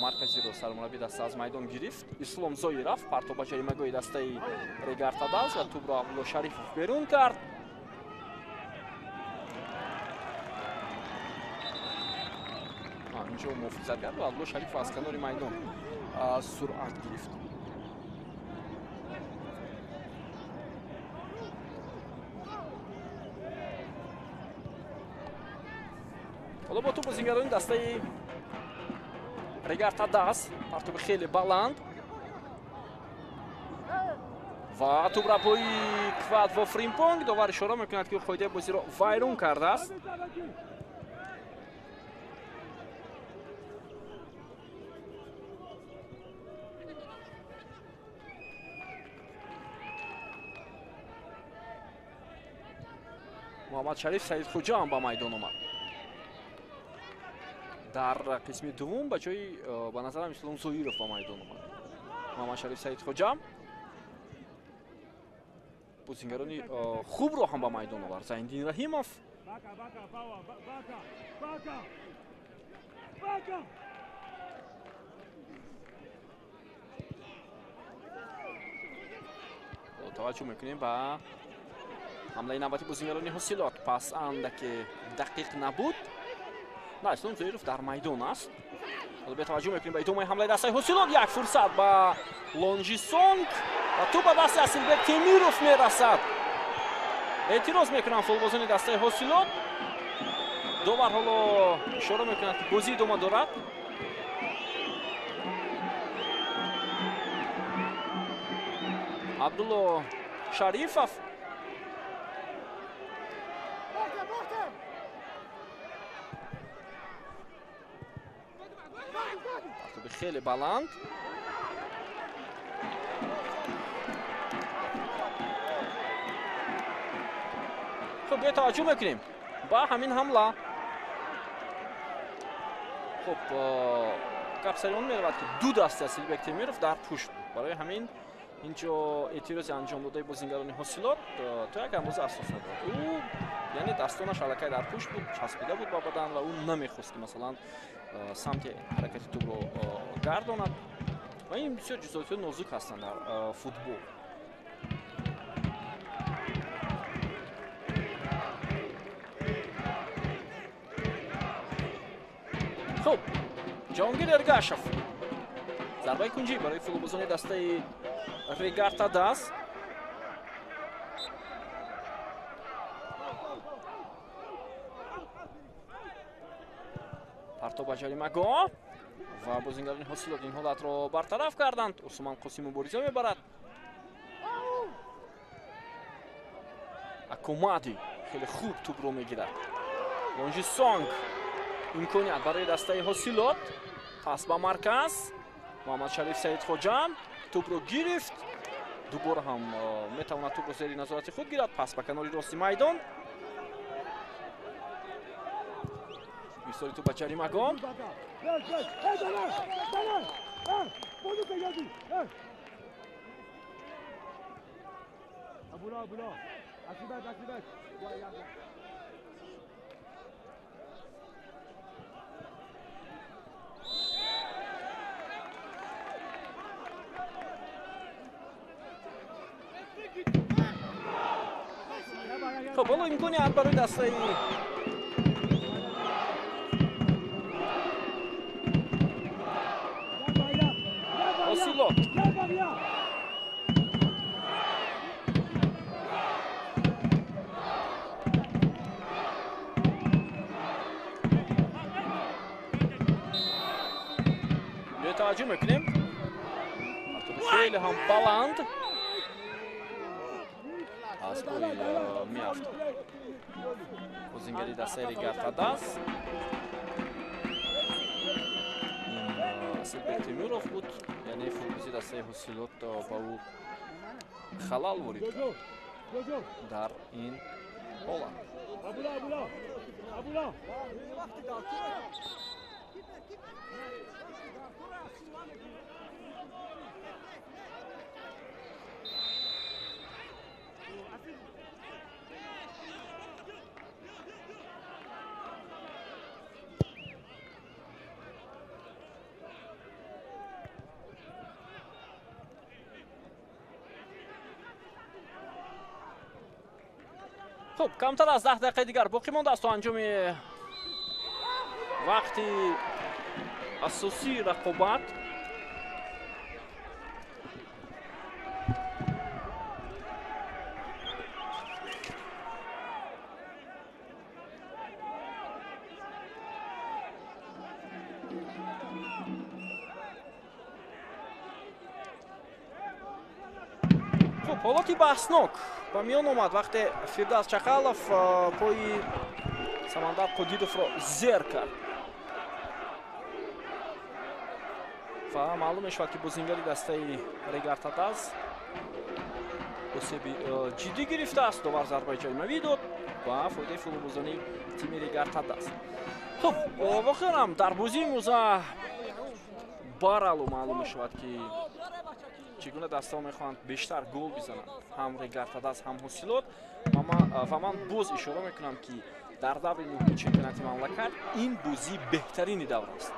марказиро сармураббии даста аз майдон гирифт. Ислом Зоиров партоб ба ҷаримагоҳи дастаи Регар-ТадАЗ ва тӯбро Абдулло Шарифов берун кард. Инҷо муҳофизатгар ва Абдулло Шарифов аз канори майдон суръат гирифт. Ҳоло бо тӯб бозингарони дастаи Регар-ТадАЗ, партоби хеле баланд ва тӯбрабои Квадво Фримпонг. Довар ишора мекунад, ки қоидаи бозиро вайрон кардааст. Муҳаммад Шариф Саидхӯҷа ҳам ба майдон омад. Дар қисми дуввум ба ҷои, ба назарам, Ислом Зоиров ба майдон омад. Муҳаммад Шариф Саидхӯҷа бозингарони хубро ҳам ба майдон овард. Зайниддин Раҳимов, таваҷҷӯҳ мекунем ба ҳамлаи навбати бозингарони Ҳосилот. Пас андаке дақиқ набуд. На, Ислом Зоиров дар майдон аст. Ҳоло бетаваҷҷӯҳ мекунем ба идомаи ҳамлаи дастаи Ҳосилот. Як фурсат ба Лонжисонг ва тӯб ба дасти Асилбек Темиров мерасад. Эътироз мекунанд футболбозони дастаи Ҳосилот. Довар ҳоло ишора мекунад, ки бозӣ идома дорад. Абдулло Шарифов хеле баланд. Хуб, биё таваҷҷӯҳ мекунем ба ҳамин ҳамла. Хуб, гап сари он меравад, ки ду дасти Асилбек Темиров дар пушт буд. Барои ҳамин Инҷо эътирози анҷом додаи бозингарони Ҳосилот то як андоза асос надорад. Ӯ яъне дастонаш аллакай дар пушт буд, часпида буд ба бадан ва ӯ намехост, ки масалан самти ҳаракати тӯбро гардонад. Ва ин бисёр ҷузъиётҳои нозук ҳастанд дар футбол. Хуб, Ҷаҳонгир Эргашев зарбаи кунҷӣ барои футболбозони дастаи Регар-ТадАЗ. Партоб ба ҷаримагоҳ ва бозингарони Ҳосилот ин ҳолатро бартараф карданд. Усмон Қосим мубориза мебарад. Акомади хеле хуб тӯбро мегирад. Лонжи Сонг имконият барои дастаи Ҳосилот. Пас ба марказ. Муҳаммадшариф Саидхоҷа тӯбро гирифт. Дубора ҳам метавонад тӯбро зери назорати худ гирад. Пас ба канори рости майдон. Ирсоли тӯб ба ҷаримагоҳ. Хуб, ҳоло имконият барои дастаи Ҳосилот. Таваҷҷӯҳ мекунем. Хеле ҳам баланд аз пой меафтад. Бозингари дастаи Регар-ТадАЗ Асилбек Темуров буд, яъне футболбози дастаи Ҳосилот ба ӯ халал ворид кард дар ин ҳолат. Хуб, камтар аз 10 дақиқаи дигар боқӣ мондааст то анҷоми вақти асосии рақобат. Хуб, ҳолати баҳснок ба миён омад вақте Фирдавс Чақалов пои Самандар Қодировро зер кард ва маълум мешавад, ки бозингари дастаи Регар-ТадАЗ осеби ҷиддӣ гирифтааст. Довар зарбаи ҷаримавӣ дод ба фоидаи футболбозони тими Регар-ТадАЗ. Хуб, воқеан ҳам дар бозии имрӯза баралу маълум мешавад, ки чӣ гуна дастаҳо мехоҳанд бештар гол бизананд, ҳам Регар-ТадАЗ, ҳам Ҳосилот. Ва ман боз ишора мекунам, ки дар даври нуҳуми чемпионати мамлакат ин бозии беҳтарини давр аст.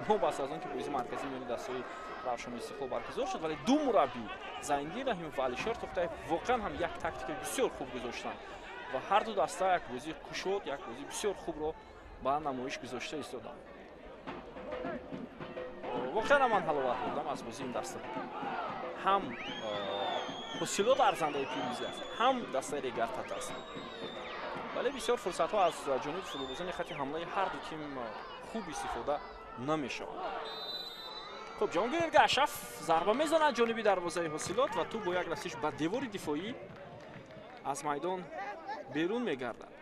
Новобаста аз он ки бозии марказӣ миёни дастаҳои Равшану Истиқлол баргузор шуд, вале ду мураббӣ Зайниддин Раҳимов ва Алишер Тӯхтаев воқеан ҳам як тактикаи бисёр хуб гузоштанд ва ҳар ду даста як бозии кушод, як бозии бисёр хубро ба намоиш гузошта истоданд. Воқеан ман ҳаловат бурдам аз бозии ин даста. Ҳам Ҳосилот арзандаи пирӯзӣ аст, ҳам дастаи Регар-ТадАЗ. Вале бисёр фурсатҳо аз ҷониби футболбозони хати ҳамлаи ҳар ду тим хуб истифода намешаванд. Хуб, Ҷаҳонгир Эргашев зарба мезанад ҷониби дарвозаи Ҳосилот ва тӯб бо як расиш ба девори дифоӣ аз майдон берун мегардад.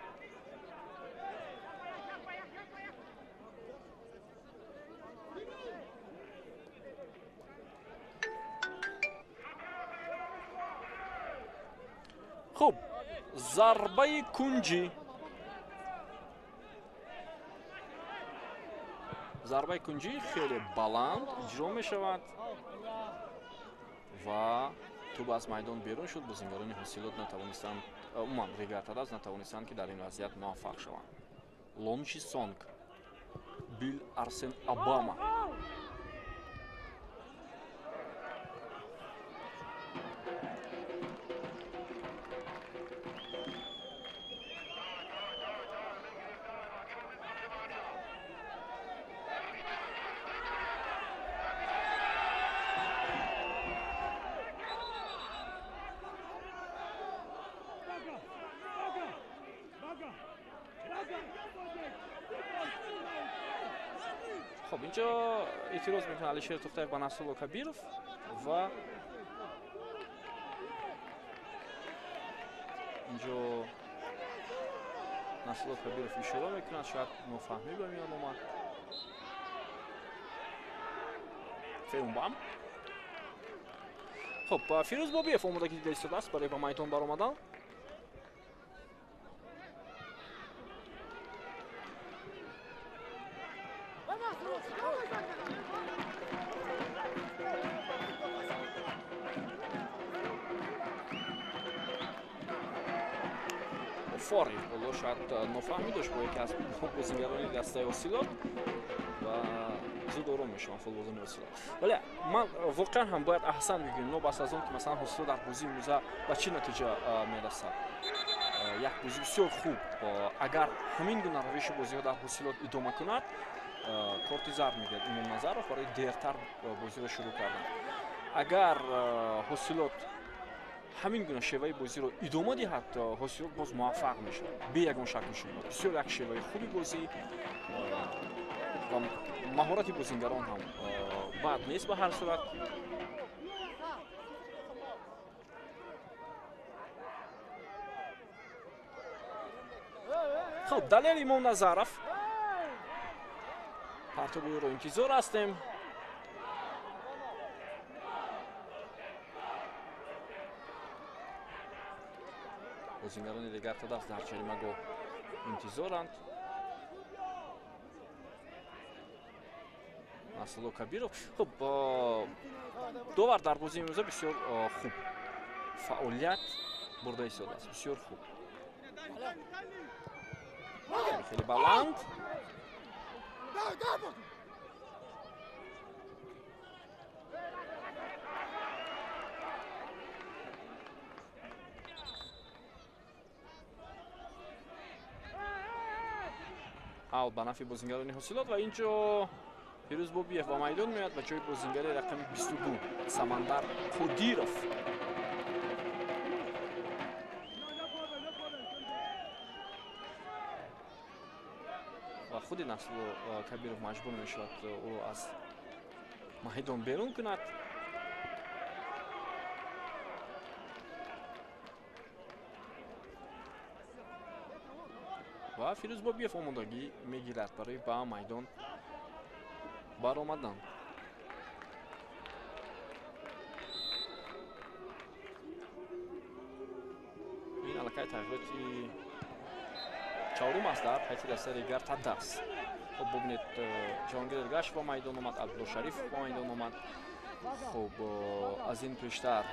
Хуб, зарбаи кунҷӣ. Зарбаи кунҷӣ хеле баланд иҷро мешавад ва Тӯб аз майдон берун шуд, бозингарони Ҳосилот натавонистанд, умуман Регар-ТадАЗ натавонистанд, ки дар ин вазъият муваффақ шаванд. Лончи Сонг, Бил Арсен Обама. Хоб, инҷо эътироз мекунад Алишер Тухтаев ба Насрулло Кабиров ва инҷо Насрулло Кабиров ишора мекунад, шояд нофаҳмӣ ба миён омад. Феумбам. Хоб, Фирӯз Бобиев омодагӣ дида истодааст барои ба майдон баромадан. Фори боло шояд нофаҳмӣ дошт бо яке аз бозингарони дастаи Ҳосилот ва зуд ором мешаванд футболбозони Ҳосилот. Вале ман воқеан ҳам бояд аҳсан бигӯем, нобаст аз он ки масалан Ҳосилот дар бозии имрӯза ба чӣ натиҷа мерасад. Як бозӣ бисёр хуб, агар ҳамин гуна равиши бозиҳо дар Ҳосилот идома кунад, корти зард мегирад Имомназаров барои дертар бозиро шурӯъ кардан. Агар Ҳосилот ҳамин гуна шеваи бозиро идома диҳад, Ҳосилот боз муваффақ мешавад бе ягон шакку шубҳа. Бисёр як шеваи хуби бозӣ ва маҳорати бозингарон ҳам бад нест ба ҳар сурат. Хоб, Далер Имомназаров, партоби ӯро интизор ҳастем. Бозингарони Регар-ТадАЗ дар ҷаримагоҳ интизоранд. Насрулло Кабиров. Хуб, довар дар бозии имрӯза бисёр хуб фаъолият бурда истодааст, бисёр хуб. Хеле баланд. Аут ба нафи бозингарони Ҳосилот ва инҷо Фирӯз Бобиев ба майдон меояд ба ҷои бозингари рақами 22 Самандар Қодиров. Ва худи Насрулло Кабиров маҷбур мешавад ӯро аз майдон берун кунад. Ва Фирӯз Бобиев омодагӣ мегирад барои ба майдон баромадан. Ин аллакай тағйироти чорум аст дар ҳайати дастаи Регар-ТадАЗ. Хоб, бубинед, Ҷаҳонгир Эргашев ба майдон омад, Абдулло Шарифов ба майдон омад. Хоб, аз ин пештар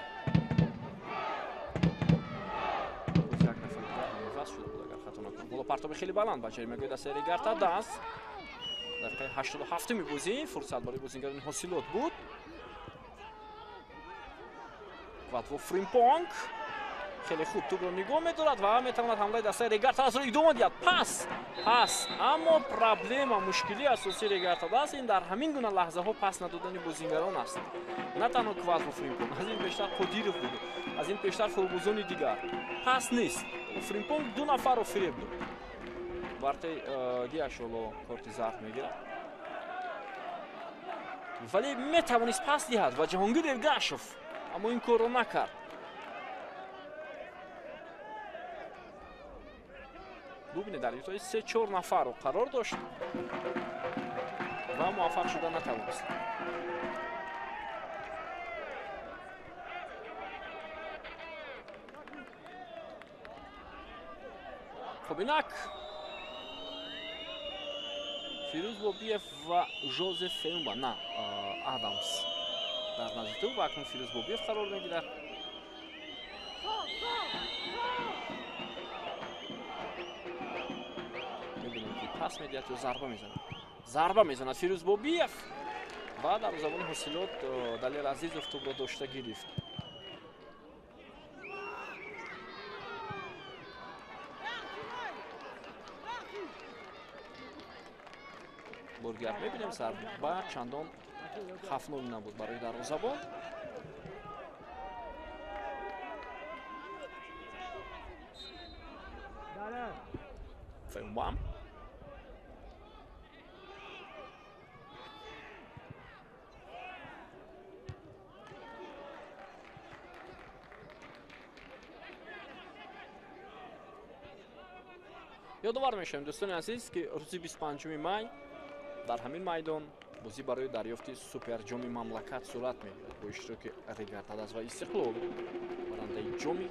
як нафар дигар иваз шуда буд, агар хато накунам. Ҳоло партоби хеле баланд ба ҷаримагоҳи дастаи Регар-ТадАЗ. Дақиқаи 87-ми бозӣ фурсат барои бозингарони Ҳосилот буд. Кватво Фримпонг хеле хуб тӯбро нигоҳ медорад ва метавонад ҳамлаи дастаи Регар-ТадАЗро идома диҳад. Пас, пас, аммо проблема, мушкилии асосии Регар-ТадАЗ ин дар ҳамин гуна лаҳзаҳо пас надодани бозингарон аст. На танҳо Кватво Фримпонг, аз ин пештар Қодиров буд, аз ин пештар футболбозони дигар. Пас нест. Фримпонг ду нафарро фиреб дод. Вартаи Гиаш ҳоло корти зард мегирад. Вале метавонист пас диҳад ва Ҷаҳонгир Эргашев, аммо ин корро накард. Бубинед, дар юртои 3-4 нафарро қарор дошт ва муваффақ шуда натавонист. Хоб, инак Фирӯз Бобиев ва Жозеф Феумба, на Адамс дар назди тӯб ва акнун Фирӯз Бобиев қарор мегирад. Мебинем ки пас медиҳад ё зарба мезанад. Зарба мезанад Фирӯз Бобиев ва дарвозабони Ҳосилот Далер Азизов тӯбро дошта гирифт. Бордигар мебинем зарба чандон хафнок набуд барои дарвозабон. Феумбам ёдовар мешавем дӯстони азиз, ки рӯзи 25 май дар ҳамин майдон бозӣ барои дарёфти суперҷоми мамлакат сурат мегирад бо иштироки Регар-ТадАЗ ва Истиқлол, барандаи ҷоми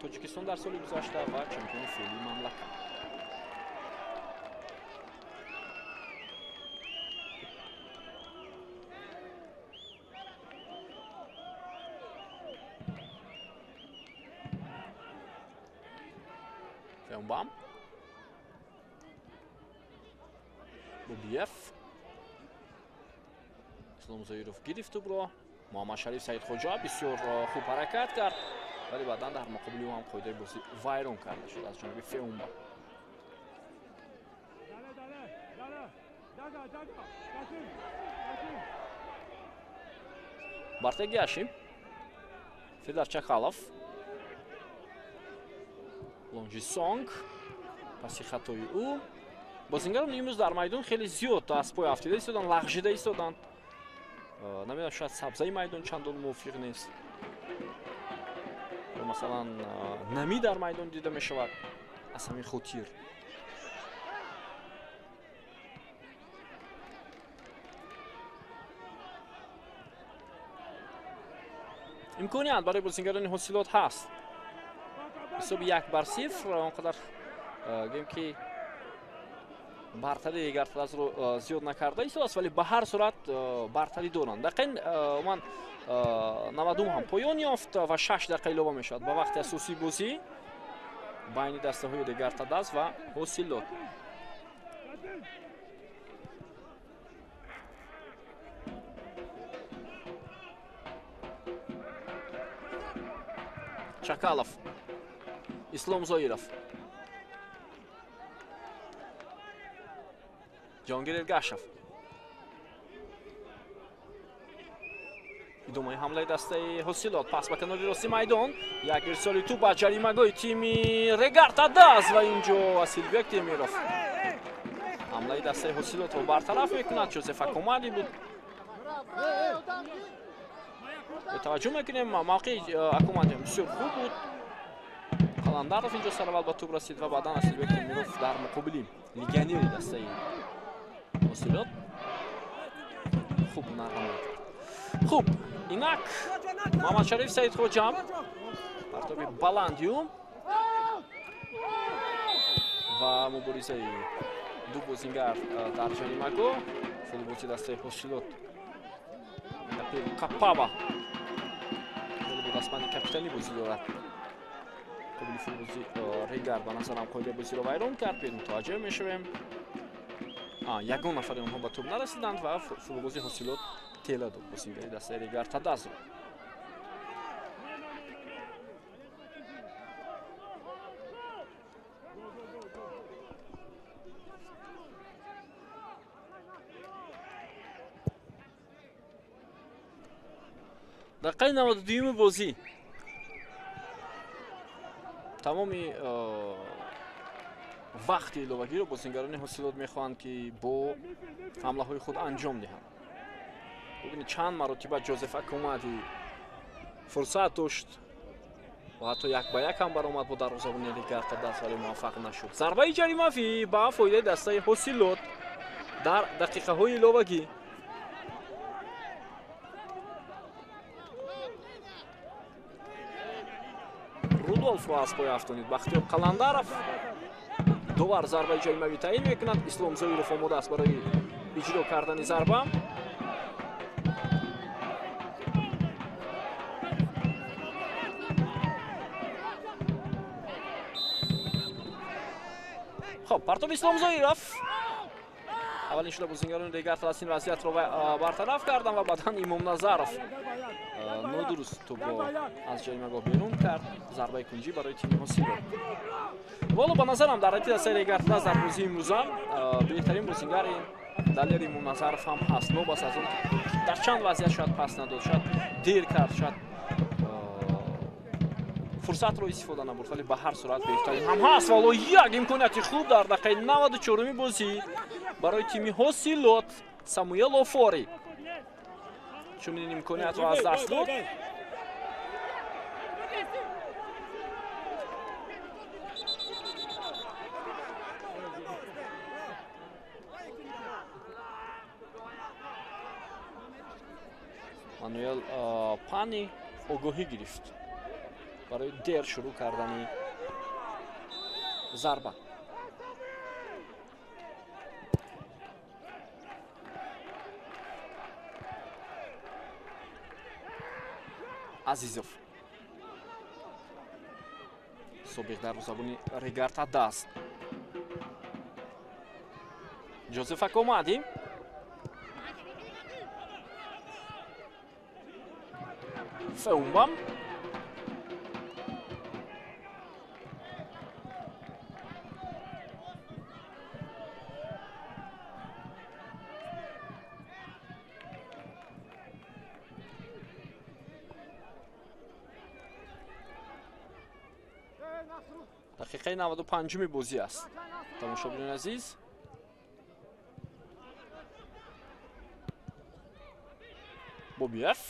Тоҷикистон дар соли гузашта ва чемпиони феълии мамлакат. Феумбам Бобиев, Ислом Зоиров гирифт тӯбро. Муҳаммадшариф Саидхоҷа бисёр хуб ҳаракат кард, вале баъдан дар муқобили ӯ ҳам қоидаи бозӣ вайрон карда шуд аз ҷониби Феумба. Бартек Яшим, Федар Чакалов, Лонҷи Сонг паси хатои ӯ. Бозингарон имрӯз дар майдон хеле зиёд аз пой афтида истоданд, лағжида истоданд. Намедонам, шояд сабзаи майдон чандон мувофиқ нест. Масалан, намӣ дар майдон дида мешавад аз ҳамин хотир. Имконият барои бозингарони Ҳосилот ҳаст. Ҳисоби 1-0 он қадар гӯем ки бартари Регар-ТадАЗро зиёд накарда истодааст, вале ба ҳар сурат бартарӣ доранд. Дақиқаи ман 90 ҳам поён ёфт ва 6 дақиқа илова мешавад ба вақти асосии бозӣ байни дастаҳои Регар-ТадАЗ ва Ҳосилот. Чакалов, Ислом Зоиров, Ҷонгир Эргашев. Идомаи ҳамлаи дастаи Ҳосилот, пас ба канори рости майдон, як ирсоли тӯб ба ҷаримагоҳи тими Регар-ТадАЗ ва инҷо Асилбек Темиров ҳамлаи дастаи Ҳосилотро бартараф мекунад. Ҷозеф Акомади буд. Таваҷҷӯҳ мекунем, мавқеи Акомади бисёр хуб буд. Қаландаров инҷо сараввал ба тӯб расид ва баъдан Асилбек Темиров дар муқобили легионери дастаи Ҳосилот хуб ҳунарнамоӣ кард. Хуб, инак Муҳаммадшариф Саидхоҷа партоби баландию ва муборизаи ду бозингар дар ҷаримагоҳ. Футболбози дастаи Ҳосилот Капава бо дастбанди капитанӣ бозӣ дорад. Қобили футболбози Регар ба назарам қоидаи бозиро вайрон кард. Мутаваҷҷӯҳ мешавем, ягон нафари онҳо ба тӯб нарасиданд ва футболбози Ҳосилот тела дод бозингари дастаи Регар-ТадАЗро. Дақиқаи 92-юми бозӣ тамоми вақти иловагиро бозингарони Ҳосилот мехоҳанд ки бо ҳамлаҳои худ анҷом диҳанд. Бубинед, чанд маротиба Ҷозеф Акомади фурсат дошт ва ҳатто як ба як ҳам баромад бо дарвозабони Регар-ТадАЗ, вале муваффақ нашуд. Зарбаи ҷаримавӣ ба фоидаи дастаи Ҳосилот дар дақиқаҳои иловагӣ. Рудолфро аз пой афтонид Бахтиёр Қаландаров. Довар зарбаи ҷаримавӣ таъин мекунад. Ислом Зоиров омода аст барои иҷро кардани зарба. Хуб, партоби Ислом Зоиров. Аввалин шуда бозингарони Регар-ТадАЗ ин вазъиятро бартараф карданд ва баъдан Имомназаров нодуруст тӯбро аз ҷаримагоҳ берун кард. Зарбаи кунҷӣ барои тими Ҳосилот. Воло ба назарам дар ҳайати дастаи Регар-ТадАЗ дар бозии имрӯза беҳтарин бозингари Далер Имомназаров ҳам ҳаст. Нобаст аз он дар чанд вазъият шояд пас надод, шояд дер кард, шояд фурсатро истифода набурд, вале ба ҳар сурат беҳтарин ҳам ҳаст. Вало як имконияти хуб дар дақиқаи 94-уми бозӣ барои тими Ҳосилот. Самуэл Офори чунин имкониятро аз даст дод. Мануэл Пани огоҳӣ гирифт барои дер шурӯъ кардани зарба. Азизов собиқ дарвозабони Регар-ТадАЗ. Ҷозеф Акомади. Феумбам. Дақиқаи 95-уми бозӣ аст. Тамошобинони азиз, Бобиев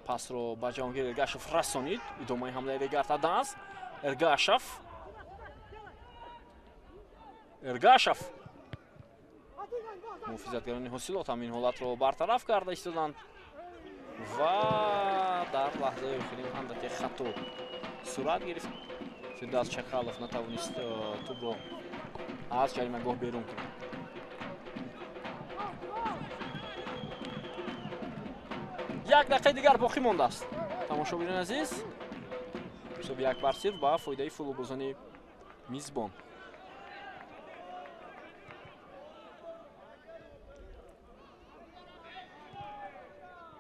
пасро ба Ҷаҳонгир Эргашев расонид. Идомаи ҳамлаи Регар-ТадАЗ. Эргашев. Эргашев. Муҳофизатгарони Ҳосилот ҳам ин ҳолатро бартараф карда истоданд ва дар лаҳзаи охирин андаке хато сурат гирифт. Фирдавс Чақалов натавонист тӯбро аз ҷаримагоҳ берун кунад. Як дақиқаи дигар боқӣ мондааст. Тамошобинони азиз, ҳисоби 1-0 ба фоидаи футболбозони мизбон.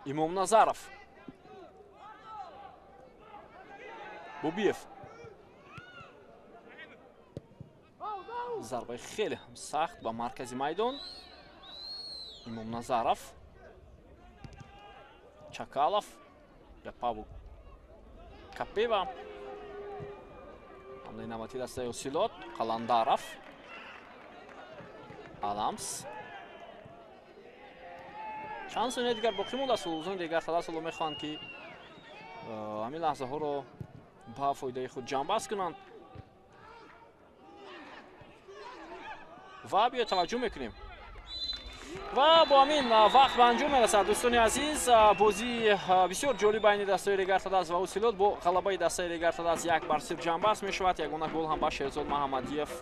Имомназаров. Бобиев. Зарбаи хеле ҳам сахт ба маркази майдон. Имомназаров. Чакалов. Япаву Капева. Ҳамлаи навбатии дастаи Ҳосилот. Қаландаров. Адамс. Чанд сонияи дигар боқӣ мондааст. Футболбозони Регар-ТадАЗ ҳоло мехоҳанд ки ҳамин лаҳзаҳоро ба фоидаи худ ҷамъбаст кунанд. Ва биё таваҷҷӯҳ мекунем. Ва бо ҳамин вақт ба анҷом мерасад. Дӯстони азиз, бозии бисёр ҷолиб байни дастаи Регар-ТадАЗ ва Ҳосилот бо ғалабаи дастаи Регар-ТадАЗ 1-0 ҷамъбаст мешавад. Ягона гол ҳам ба Шерзод Маҳаммадиев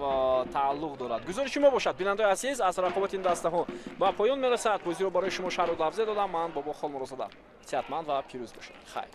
тааллуқ дорад. Гузориши мо бошад, бинандаои азиз, аз рақобати ин дастаҳо ба поён мерасад. Бозиро барои шумо шарҳу лафзе додам. Ман Бобо Холмурозода. Сеҳатманд ва пирӯз бошед. Хайр.